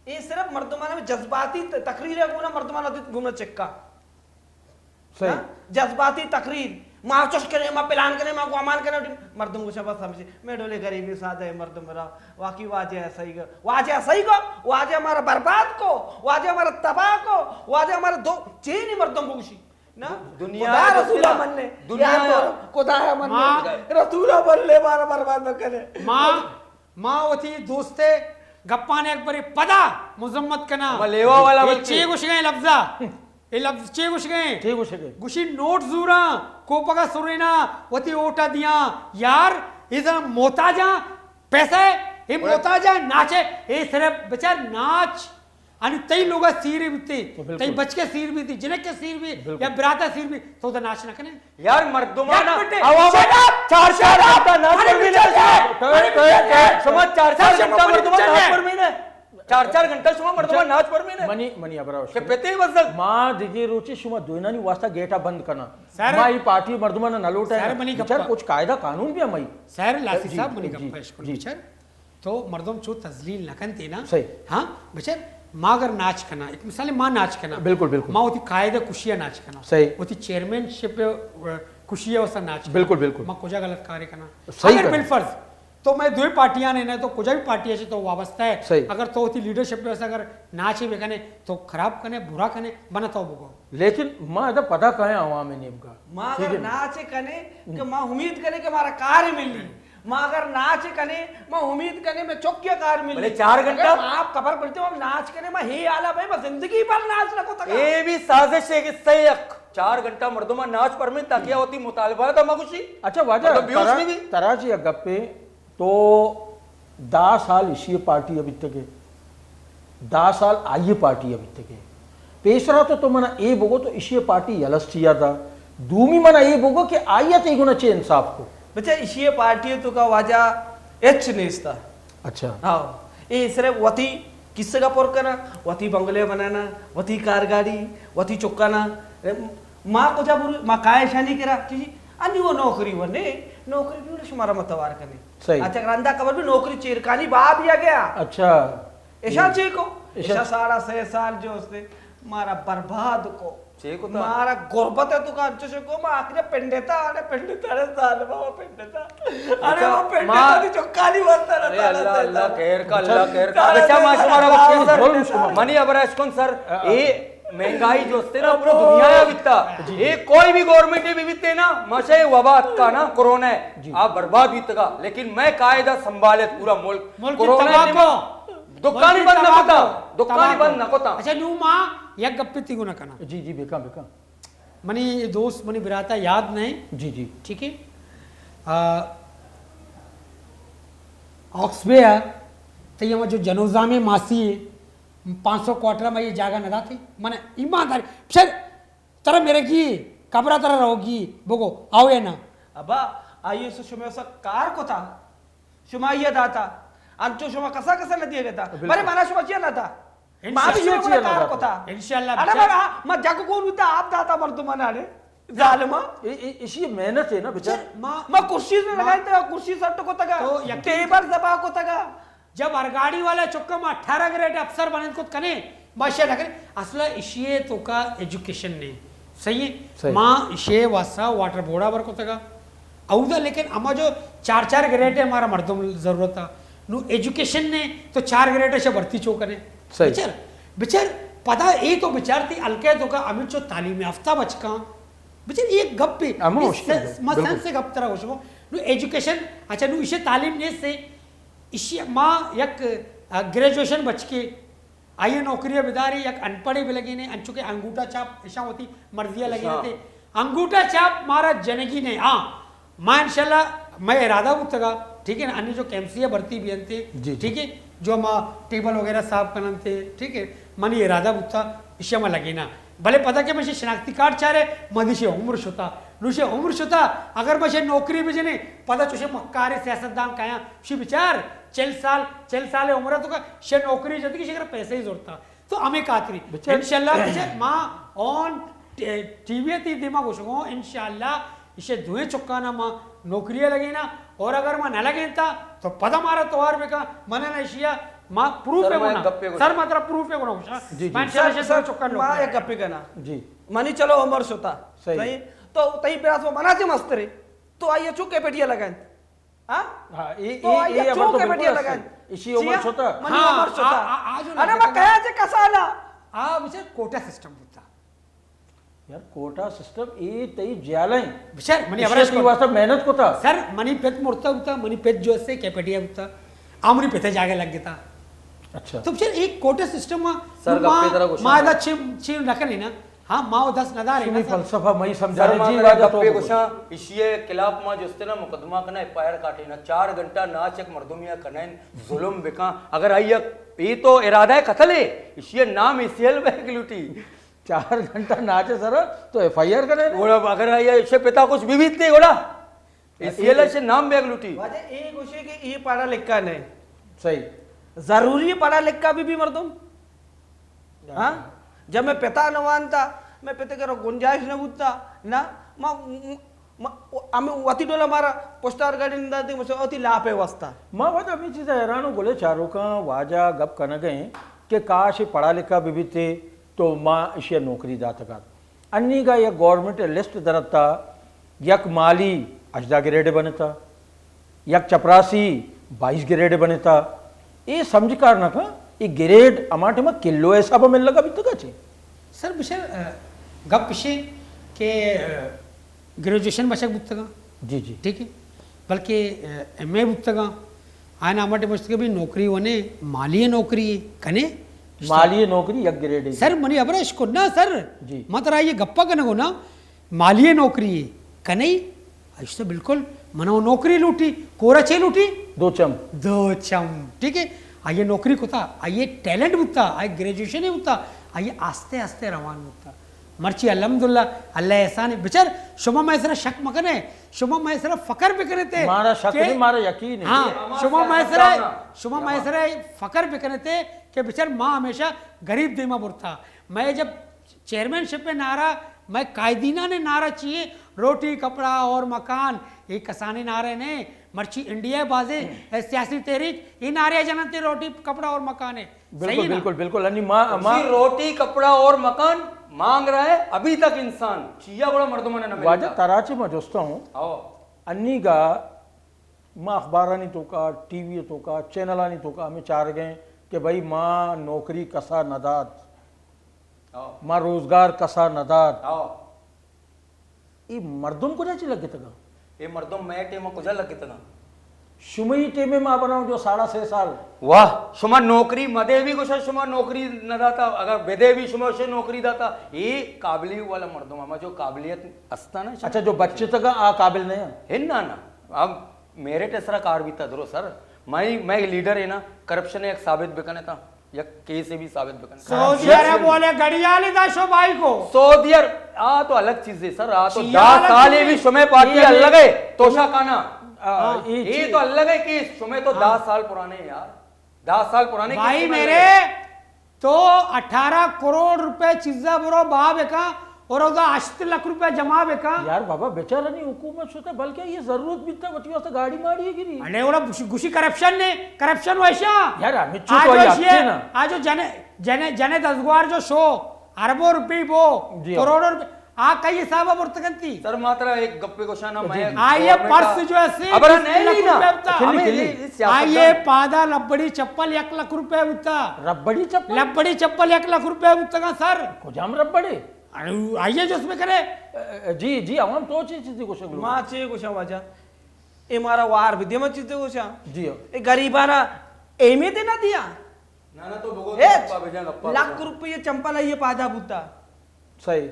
اے صرف مردمان ءِ جذباتی ت-، تقریر ءَ گونا مردمان ءَ دیت گونا چکا۔ صحیح۔ ہاں؟ جذباتی تقریر۔ ما چش کنے، ما پلان کنے، ما گوامان کنے، مردم گوشا بس ہمشی۔ میں ڈولے غریبی سادہ ہے مردم را۔ واقعی واجہ ہے صحیح گو۔ واجہ ہے صحیح گو۔ واجہ ہمارا برباد کو۔ واجہ ہمارا تباہ کو۔ واجہ ہمارا دو چینی مردم بگوشی۔ نا؟ دنیا خدا ءَ رسول ءَ منّے۔ دنیا یا تو خدا ءَ منّے۔ ما، رسول ءَ منّے، مارا برباد مکنے۔ ما، ما وتی دوست ءِ گپاں یک برے پدا مذمت کناں۔ ما لیوا والا اے بلکہ۔ چے گوشگئے لفظا؟ اے لفظ چے گوشگئے؟ چے گوشگئے؟ گوشی نوٹ زوراں، کوپگا سرینا، وتی ووٹا دیاں۔ یار، اے زنا محتاجاں پیسہ ءِ، اے بلے۔ محتاجاں ناچ ءِ، اے صرف بچار ناچ۔ انی تئی لوگا سیرے بیتے، تو بالکل۔ تئی بچکے سیر بیتے، جنکے سیر بی، بالکل۔ یا براتا سیر بی، تو دا ناچ نہ کنے۔ یار مردمان یک منٹ، عوام shut up! چار چار Shut up! گھنٹہ ناچ ارے پر ملے۔ بچار ہے! ارے بچار ہے! شما چار چار سر، شما گھنٹہ پر مردمان بچار ناچ ہے! پر ملے۔ چار چار گھنٹہ شما مردمان ناچ پر ملے۔ منی، منی ابرا کہ پتے بزگ۔ ما دیگه روچی شما دوینانی واسطہ گیٹا بند کنا۔ سر۔ ما ای پارٹی مردمان نہ لوٹا۔ سر، منی بچار گپا۔ کچھ قاعدہ قانون بھی ہمائی۔ سر، لاسی جی، صاحب، منی جی، گپا اشکن جی۔ بچار۔ تو مردم چو تذلیل نہ کنت نا۔ صحیح۔ ہاں، بچار، ما اگر ناچ کناں، ایک مثال، ما ناچ کناں۔ بالکل، بالکل۔ ما وتی قائد ءِ خوشی ءَ ناچ کناں۔ صحیح۔ وتی چیئرمین شپ ءِ، ءَ، خوشی ءَ واسطہ ناچ کناں۔ بالکل، بالکل۔ ما کجا غلط کارے کناں؟ صحیح اگر کناں۔ بالفرض تو میں دوئیں پارٹیاں نے، نہ تو کجا بھی پارٹی ءَ چہ تو وابستہ ہے۔ صحیح۔ اگر تو وتی لیڈرشپ ءِ واسطہ اگر ناچے بکنے، تو خراب کنے، برا کنے، بنا تو بگو۔ لیکن ما ادا پدا کائیں عوام نیمگا۔ ما ٹھیک اگر ہے نا؟ ناچے کنے کہ ما امید کنے کہ مارا کار ملی۔ ما اگر ناچ کنے، ما امید کنے میں چکیا کار ملی۔ بلے چار گھنٹہ؟ اگر آپ خبر پڑتے ہو، ہم ناچ کنے، ما ہی حالا بھائی، ما زندگی بھر ناچ نہ کو تکا۔ اے بھی سازش ہے کہ سہ یک چار گھنٹہ مردم ناچ پر میں تاکہ ہوتی مطالبہ تھا مگوشی۔ اچھا واجہ، مطلب بیوش ترا، نہیں بھی۔ ترا جی گپے تو دہ سال اشی پارٹی ءَ بیتگ ئے، دہ سال آئی پارٹی ءَ بیتگ ئے۔ پیسرا تو، تو منا اے بگو تو اشی پارٹی یلس چیا دا؟ دومی منا اے بگو کہ آئی ءَ تئی گنا چے انصاف کو؟ بچا اشی پارٹی تو کا واجہ ہچ نیستا۔ اچھا۔ ہاں، اے صرف وتی کسگ ءَ پر کنا، وتی بنگلے بنانا، وتی کارگاڑی، وتی چکانا۔ ما کجا برو، ما کائے شانی کرا، چی؟ انی وہ نوکری وہ نے، نوکری بھی شمارا متوار کنے۔ صحیح۔ اچھا، رندا خبر بھی نوکری چیرکانی باب یا گیا۔ اچھا۔ ایشا چی کو؟ ایشا ایشا ساڑھا سہ سال جو استے مارا برباد کو۔ چی کو تا؟ مارا غربت ہے تو کا انچو شو کو، ما آخری پنڈتا، ارے پنڈتا، ارے ظالما، وہ پنڈتا۔ ارے اچھا، وہ پنڈتا ما دی چکانی واسطہ ارے اللہ، اللہ، خیر کا، اللہ خیر کا۔ بچا، ما شمارا بخشے سر۔ منی ابرا اشکن سر، اے مہنگائی جو استے نا، پورا دنیا یا بیتا۔ جی، جی۔ اے کوئی بھی گورنمنٹ بھی بیتے نا، ماشا اے وبا اتکا نا، کرونا ہے۔ جی۔ آ برباد بیتگا، لیکن میں قاعدہ سنبھالت پورا ملک۔ ملک کرونا تباہ نے کو۔ دکانی ملک بند نہ تباہ کتا، کو۔ دکانی تباہ بند کو۔ نہ کتا۔ اچھا، نو ما یک گپے تی گو نہ کنا۔ جی، جی، بکا، بکا۔ منی دوست، منی براتا یاد نہیں۔ جی، جی۔ ٹھیک ہے۔ آ، آکس بے ہے، تئی ہما جو جنوزامے ماسی ہے، پانچ سو کوارٹر ما یہ جاگہ نہ داتے۔ من ایماندار، پھر ترا مرگی، قبرا ترا روگی، بگو، آؤ یا نا؟ ابا، آئیے سو شما سا کار کتا، شما یہ داتا، انچو شما کسا کسا نہ دیے گتا۔ بالکل۔ بلے منا شما چیا نہ دا؟ ما بھی انشاءاللہ۔ شما چیا نہ کار دا؟ کتا۔ انشاءاللہ، اڑے بچا۔ بڑا، ما جگ گون ہوتا، آپ داتا مردمان اڑے۔ ظالما۔ اے، اے، ایشی محنت ہے نا بچار۔ ما، ما کرسی سے لگائیں تھا، کرسی سٹ کو تگا، تو یقین ٹیبل زبا کو تگا۔ جب ہر گاڑی والا چکا ما اٹھارہ گریڈ افسر بنند کت کنے، ما اشیا نہ کنے۔ اصلا اشی تو کا ایجوکیشن نہیں۔ صحیح ہے؟ صحیح۔ ما اشی واسا واٹر بورڈا بر کو تگا۔ اودا لیکن اما جو چار چار گریڈ ہے ہمارا مردم ضرورت ہے۔ نو ایجوکیشن نے تو چار گریڈ سے بھرتی چو کنے۔ صحیح۔ بچار، بچار، پدا اے تو بچار تھی ہلکے تو کا امیر چو تعلیم یافتہ بچکاں۔ بچار ایک گپ پہ، ہمو اس اشی سے، ہے، ما بالکل۔ سینس سے گپ ترا گوشگو۔ نو ایجوکیشن، اچھا نو اسے تعلیم نے سے، اسے ما یک، آ، گریجویشن بچکے، آئی نوکری بداری، یک ان پڑھے بلگینے، انچو کہ انگوٹھا چھاپ، اشاں ہوتی مرضی لگینے تے۔ انگوٹھا چھاپ مارا جنگی نے، ہاں۔ ما انشاءاللہ، مئے ارادہ بوتگا، ٹھیک ہے نا، انی جو کے ایم سی اے بھرتی بھی انتے، جی، جی۔ ٹھیک ہے، جو ما ٹیبل وغیرہ صاف کننتے، ٹھیک ہے، منی ارادہ بوتا، اشیا ما لگینا۔ بلے پدا کہ مشے شناختی کارڈ چارے، ما دیشے عمر شتا، نوشے عمر شتا، اگر مشے نوکری بجنے، پدا چوشے مکارے سیاست دان کایاں، شی بچار، چل سال، چل سال عمر تو کا، شے نوکری جتی کہ شکر پیسے ہی زورتا۔ تو ہمیں کاتری۔ بچار۔ انشاءاللہ بچار ما آن ٹی-، ٹی وی تی دیما گوشگوں، انشاءاللہ اسے دوئیں چکانا ما نوکری لگینا، اور اگر ما نہ لگینتا تو پدا مارا توار بکا، من نہ اشیا ما پروف سر، ہے ما گونا۔ ایک گپے گوشاں۔ سر ما ترا پروف ہے گونا گوشاں۔ جی، جی۔ ما انشاءاللہ سر، اسے سر، دوئیں چکا ما نوکری۔ ایک گپے کنا۔ جی۔ منی چلو عمر شتا۔ صحیح۔ صحیح؟ تو تئی براس وہ منا چے مسترے۔ تو آئیے چو کیپیٹیا لگائیں۔ ہاں؟ ہاں، اے، تو اے، آئی اے چو امر تو کمیٹی بالکل لگائیں۔ است۔ اسی عمر چیا؟ شتا۔ منی ہاں، عمر شتا۔ آ، آ، آ جو انا ما لگتا کہا جے کسانا۔ آ، بچار کوٹا سسٹم بوتا۔ یار، کوٹا سسٹم اے تئی جیالیں۔ بچار، منی اشیا ابرش تئی کو۔ واسطہ محنت کوتا۔ سر، منی پت مرتا ہوتا، منی پت جو سے کیپیٹیا ہوتا۔ آ منی پت جاگے لگ گتا۔ اچھا۔ تو بچار، ایک کوٹا سسٹم ما، سر، ما، گپے ذرا گوشاں۔ ما دا چھ، چھ نہ کرے نا۔ ہاں، ما و دست ندارے شمی نا سر۔ فلسفہ مئی سمجھانے سر، ما جی ترا واجہ تو گپے بگو۔ گوشاں، اشی خلاف ما جستے نا مقدمہ کنا، ایف آئی آر کاٹے نا، چار گھنٹہ ناچ یک مردمی کنا، ظلم بکاں، اگر آئی یک، اے تو ارادہ قتل ہے، اشی نام ای سی ایل بیگ لوٹی۔ چار گھنٹہ ناچ سر تو ایف آئی آر کنے نا؟ گڑا اگر آئی اشے پتا کچھ بھی بیتے گڑا، ای سی ایل اشے نام بیگ لوٹی۔ واجہ اے گوشے کہ اے پڑھا لکھا نہیں۔ صحیح۔ ضروری ہے پڑھا لکھا بھی، بھی مردم؟ ہاں؟ جب میں پتا نہ وانتا، میں پتے کرو گنجائش نہ بوتا، نہ، ما، ما، ہمیں وتی ڈولا مارا پشتار گاڑی نہ داتی، مجھے وتی لاپے واسطہ۔ ما وت ہمیں چیز حیران ہوں، گلے چاروکاں واجہ گپ کنگئے کہ کاش پڑھا لکھا بھی بیتے تو ما اشیا نوکری داتگات۔ انیگا یک گورنمنٹ لسٹ درتا، یک مالی ہژدہ گریڈ بنتا، یک چپراسی بائیس گریڈ بنتا۔ اے سمجھ کار نہ کن، اے گریڈ ہما ٹائما کلو حساب مل لگا بیتگا چے؟ سر، بشر، آ، گپ اشے کہ، آ، گریجویشن بچک بوتگا۔ جی، جی۔ ٹھیک ہے؟ بلکہ، آ، ایم اے بوتگا۔ آئین ہما ٹائم گوشت کہ بھئی نوکری ونے، مالی نوکری کنے۔ مالی نوکری یک گریڈ ہے۔ سر، منی ابرش کو نا سر۔ جی۔ ما ترا یہ گپا کنگو نا، مالی نوکری کنئی؟ اشتا بالکل، منو نوکری لوٹی، کورا چے لوٹی؟ دو چم۔ دو چم، ٹھیک ہے؟ آئیے نوکری کتا، آئیے ٹیلنٹ بوتا، آئیے گریجویشن بوتا، آئیے آستے آستے روان بوتا۔ مرچی الحمدللہ، اللہ احسان ہے۔ بچار، شما مئے سرا شک مکنے، شما مئے سرا فخر بکنے تے مارا شک کہ نہیں، مارا یقین ہے۔ ہاں، شما مئے سرا، شما مئے سرا فخر بکنے تے کہ بچار ما ہمیشہ غریب دیما برتا۔ مئے جب چیئرمین شپ نعرہ، مئے قائدینان نعرہ چیے؟ روٹی، کپڑا اور مکان۔ یہ کسانی نعرے نے، مرچی انڈیا بازے سیاسی تحریک، یہ نعرے جنتے روٹی، کپڑا اور مکان ہے۔ بالکل، صحیح ہے نا؟ بالکل، بالکل۔ انی ما، ما اسی روٹی، کپڑا اور مکان مانگ رہا ہے ابھی تک انسان۔ چیا گڑا مردماں نے نہ ملتا۔ واجہ ترا چے ما جستا ہوں۔ او۔ انیگا ما اخبارانی توکا، ٹی وی توکا، چینلانی توکا ہمیں چارگئے کہ بھئی ما نوکری کسا نہ دات۔ ہاں۔ ما روزگار کسا نہ دات۔ ہاں۔ اے مردم کجا چی لگتگا؟ اے مردم مئے ٹیم کجا لگتگا؟ شمئی ٹیم ما بناؤں جو ساڑھا سے سال۔ واہ، شما نوکری مدے بھی گوشا شما نوکری نہ داتا، اگر بدے بھی شما اسے نوکری داتا۔ اے قابلی والا مردم، ہما جو قابلیت استا نا۔ اچھا، جو بچتگا آ قابل نہیں ہے؟ ہے نا نا۔ اب میرٹ ءِ سرا کار بیتا درو سر۔ مئے، مئے لیڈر ہے نا، کرپشن ءَ یک ثابت بکنے تا، یک کیس ءَ بھی ثابت بکنے۔ سعودی عرب والے گڑیالی دا شو بھائی کو۔ سعودی عرب، آ تو الگ چیز ہے سر، آ تو چیا دہ الگ سال چیز ہے؟ بھی شمے پارٹی یہ الگ ہے، توشا کانا۔ آ، ہاں۔ یہ یہ چیز تو الگ ہے کیس، شمے تو دہ ہاں۔ سال پرانے ہیں یار، دہ سال پرانے کیس بھائی شمے میرے، الگ ہے۔ تو اٹھارہ کروڑ روپے چیزا برو باب کا، اور اودا ہشت لکھ روپے جمع بکا۔ یار بابا، بیچارہ نی حکومت شتا، بلکہ یہ ضرورت بیتا، وتی واسطہ گاڑی ماڑی گری۔ اڑے اوڑا گوشی، گوشی کرپشن نے، کرپشن ویشا۔ یار، ہمیں چو آج تو ویشی آتے ہے، نا۔ آج جو جنے، جنے، جنے دزگوار جو شو، اربوں روپی بو، جی ہاں۔ کروڑوں روپی، آ کئی حساب برتگنتی۔ سر، ما ترا ایک گپے گوشانا، جی، میں جی۔ آئیے گورنمنٹ پرس جو ہے، سی ابرا بیس نہیں لکھ لینا۔ روپے بتا۔ اچھا، نہیں ہمیں لینا۔ یہ، یہ سیاست ہمیں یہ پادا لبڑی چپل یک لکھ روپے بتا۔ ربڑی چپل؟ لبڑی چپل یک لکھ روپے بتا سر۔ کجام ربڑے؟ ارے، آئیے جو اس میں کرے۔ جی، جی، عوام تو چی چیزیں گوشگ لوگ۔ ما چے گوشاں واجہ؟ اے مارا وار بھی دے، ما چیزیں گوشاں۔ جی ہاں۔ اے غریبانا اہمیت نہ دیا۔ نہ، نہ، تو بگو، ہچ۔ گپا بجا، گپا لکھ بجا۔ روپے چمپل ہے، یہ پادا بوتا۔ صحیح۔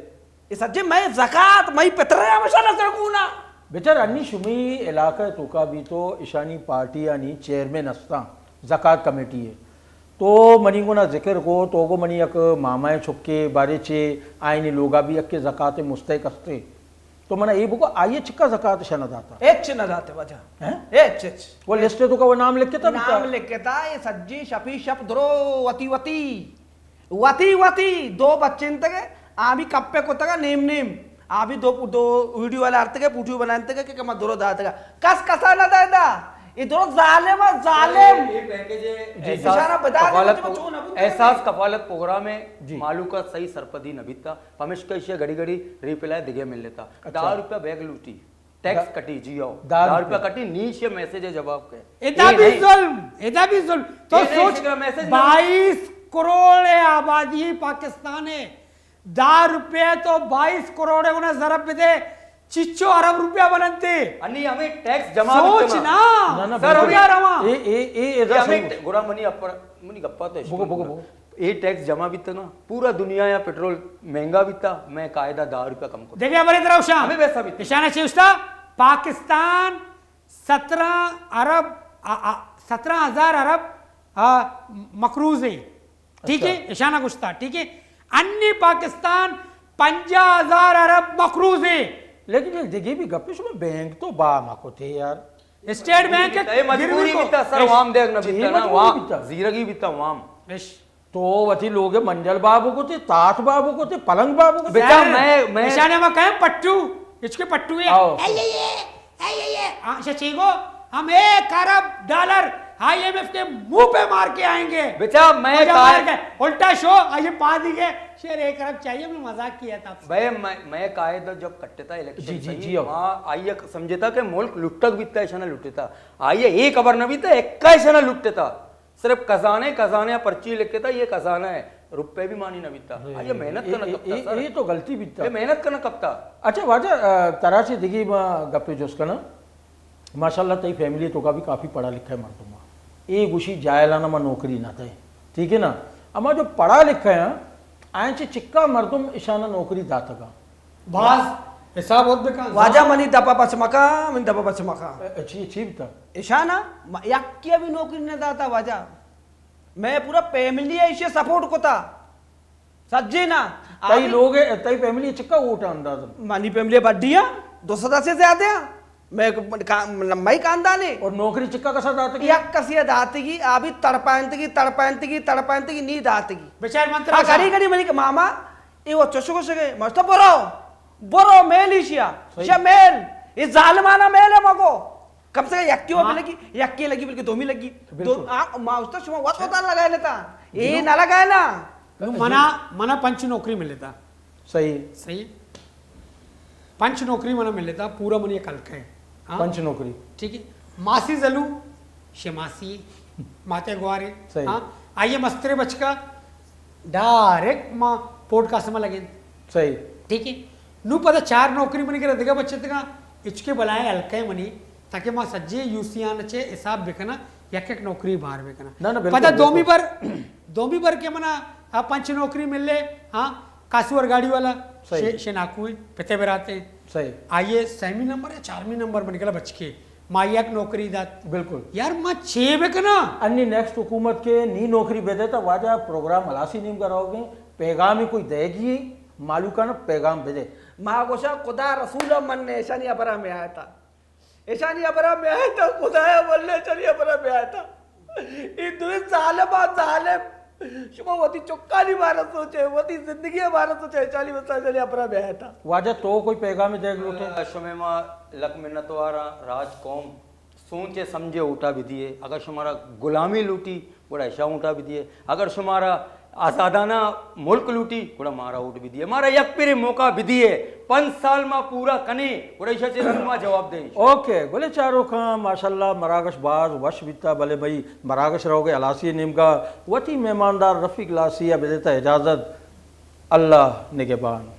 اے سجے میں زکات، میں پتر ہے، ہمیشہ نہ سرکونا۔ بیچار انی شمی علاقہ توکا بھی تو اشانی پارٹی یعنی چیئرمین استاں، زکات کمیٹی ہے۔ تو منی گونا ذکر کو، تو گو منی یک مامائے چھکے بارے چے، آئینی لوگا بھی یک زکات مستحق استے۔ تو منا اے بگو، آئیے چکا زکات شہ نہ داتا؟ ہچ نہ داتے واجہ۔ ہیں؟ ہچ، ہچ۔ وہ لسٹ تو کا وہ نام لکھتا بیتا؟ نام لکھتا، یہ سجی شپی شپ درو وتی وتی۔ وتی وتی دو بچے انتگے، آ بھی کپے کتگا نیم نیم۔ آ بھی دو، دو ویڈیو والا ارتگے، پوٹیو بنانتگے کہ کما درو داتگا۔ کس کسا نہ دے دا۔ یہ درو ظالم ہے، ظالم۔ یہ پیکج ہے، جی، جی۔ احساس اشارہ بتا دے، کفالت مجھے پرو-، چون ابو احساس کفالت پروگرام ہے، جی۔ مالو کا صحیح سرپدی نہ بیتا۔ پمشکا ایشی گھڑی گھڑی ریپلائی دگے مل لیتا۔ اچھا۔ دہ روپیہ بیگ لوٹی۔ ٹیکس دا-، کٹی، جی آؤ۔ دہ دہ روپیہ۔ روپیہ کٹی، نیچے میسج ہے جواب کے۔ ادا یہ بھی نہیں۔ ظلم، ادا بھی ظلم۔ تو یہ نہیں، سوچ، شکر میسج نہ۔ بائیس کروڑ آبادی پاکستان ہے۔ دہ روپیہ تو بائیس کروڑ گنا ضرب بدے، چچو ارب روپیہ بننتے۔ انی ہمیں ٹیکس جمع سوچ بیتنا۔ نا۔ نہ، نہ، سر، بالکل۔ ہمیں یار، ہماں۔ اے، اے، اے، ادا یہ ہمیں صحیح۔ گڑا منی اپر، منی گپا تو اے بگو، بگو، بگو۔ اے ٹیکس جمع بیتگ نا، پورا دنیا یا پٹرول مہنگا بیتا، میں قاعدہ دہ روپیہ کم کرتا۔ دیکھے، ہمارے طرف شام۔ ہمیں ویسا بیتا۔ اشانہ چے اشتا، پاکستان سترہ ارب، آ، آ، سترہ ہزار ارب، آ، مقروض ہے۔ ٹھیک ہے؟ اچھا۔ اشانہ گشتا، ٹھیک ہے؟ انی پاکستان پنجاہ ہزار ارب مقروض ہے۔ لیکن یک دگے بھی گپے، شما بینک تو با مکو تھے یار۔ اسٹیٹ بینک اے مجبوری گروی کو بیتا سر، اش۔ وام دیگ نہ جی، بیتا نا، مجبوری وام بیتا۔ زیرگی بیتا وام۔ اش۔ تو وتی لوگ منجل بابو کو تے، تات بابو کو تے، پلنگ بابو کو تے۔ بیٹا، سر، میں، میں اشانے ما کہیں پٹو، اچ کے پٹو ہے۔ آؤ۔ اے، اے، اے، اے، اے، اے۔ ہاں، اچھا، چی گو؟ ہم ایک ارب ڈالر آئی ایم ایف کے منہ پہ مار کے آئیں گے۔ بیٹا، میں مزہ مار کہا کے۔ الٹا شو، آئیے پا دی گے۔ شیر ایک ارب چاہیے، ہم نے مذاق کیا تھا آپ سے۔ بھائی، میں، میں قاعدہ جب کٹتا الیکشن جی، جی، صحیح، جی، ہاں۔ وہاں آئیے سمجھتا کہ ملک لٹک بیتا، ایسا نہ لٹتا۔ آئیے ایک خبر نہ بیتا، ایک کا ایسا نہ لٹتا۔ صرف خزانے، خزانے پرچی لکھتا، یہ خزانہ ہے، روپے بھی مانی نہ بیتا۔ آئیے محنت اے، کرنا اے، کپتا اے، سر۔ اے تو غلطی بیتا۔ اے محنت کرنا کپتا۔ اچھا واجہ، آ، ترا چے دگی ما گپے جست کنا۔ ماشاءاللہ تئی فیملی توکا بھی کافی پڑھا لکھا ہے مردم۔ اے گوشی جاہلانا ما نوکری نہ دے۔ ٹھیک ہے نا؟ اما جو پڑھا لکھا ہے، آئیں چے چکا مردم اشانا نوکری داتگا۔ باز حساب وت بکن۔ واجہ منی دپا پچ مکا، منی دپا پچ مکا۔ اے، اے، چی، چی بتا؟ اشانا، م-، یکی ابھی نوکری نہ داتا واجہ۔ میں پورا فیملی ایشی سپورٹ کتا۔ سجے نا۔ تئی آبی لوگ، تئی فیملی چکا ووٹ انداز؟ منی فیملی بڈی ہے، دو سد سے زیادہ ہے۔ میں کا-، میں خاندان ہے۔ اور نوکری چکا کسا داتگی؟ یک کسی داتگی، آبی تڑپائنتگی، تڑپائنتگی، تڑپائنتگی، نی داتگی۔ بچار من ترا آ، گڑی گڑی منی کہ ماما، اے وہ چوشو کو شگے، مست برو، برو میل ایشیا، صحیح۔ شے میل، اے ظالمانہ میل ہے مگو۔ کم سے کم یکی وہ ہاں۔ لگی، یکی لگی بلکہ دومی لگی۔ بالکل۔ دو، آ، ما استاد شما وقت وقت لگائے لیتا۔ اے نو۔ نہ لگائے نا۔ نو منا، منا پنچ نوکری ملے تا۔ صحیح۔ صحیح۔ پنچ نوکری منا ملے تا، پورا منی ایک حلقہ ہے۔ ہاں؟ پنچ نوکری۔ ٹھیک ہے۔ ماسی زلو، شماسی، ماتے گوارے۔ صحیح۔ ہاں؟ آئیے مسترے بچکا، ڈائریکٹ ما پوڈکاسٹ ما لگے۔ صحیح۔ ٹھیک ہے۔ نو پدا چار نوکری منی کرا دگہ بچتگا، اچکے بلائیں حلقہ منی، تاکہ ما سجے یو سی آن چے حساب بکنا، یک یک نوکری بار بکنا۔ نہ، نہ، بالکل، پدا دومی بالکل۔ بر، دومی بر کے منا آ پنچ نوکری ملے، ہاں، کاسو ارگاڑی والا، صحیح۔ شے-، شناکو ہیں، پتے براتے ہیں۔ صحیح۔ آئیے سیمی نمبر یا چارمی نمبر من گلا بچکے، ما یک نوکری دات۔ بالکل۔ یار ما چے بکنا؟ انی نیکسٹ حکومت کے نی نوکری بدے تا واجہ پروگرام ہلاسی نیم کراؤ گے، پیغامی کوئی دے گی، مالوکان پیغام بدے۔ ما گوشا خدا رسول من نے ایشانی ابرا میں آیا تھا۔ ایشانی ابرا میں آیا تھا، خدایا واللہ ایشانی ابرا میں آیا تھا۔ اے دوئیں ظالم آ ظالم۔ شما وتی چکانی بارہ سوچے، وتی زندگی بارہ سوچے، چالی مسائل چلی اپرا بیاتا۔ واجہ تو کوئی پیغام دے گلوٹے؟ شمے ما لک منتواراں، راج قوم سوچے سمجھے اوٹا بدیے۔ اگر شمارا غلامی لوٹی گڑا اشا اوٹا بدیے، اگر شمارا آزادانہ ملک لوٹی گڑا مارا اوٹ بدیے، مارا یک پھرے موقع بدیے، پنچ سال ما پورا کنے گڑا اشا چے رنگ ما جواب دیں۔ اوکے گلے چاروکاں، ماشاءاللہ مراگش باز وش بیتا، بلے بھئی مراگش روگے ہلاسی نیمگا وتی مہماندار رفیق لاسی ء بدیتا اجازت۔ اللہ نگہبان۔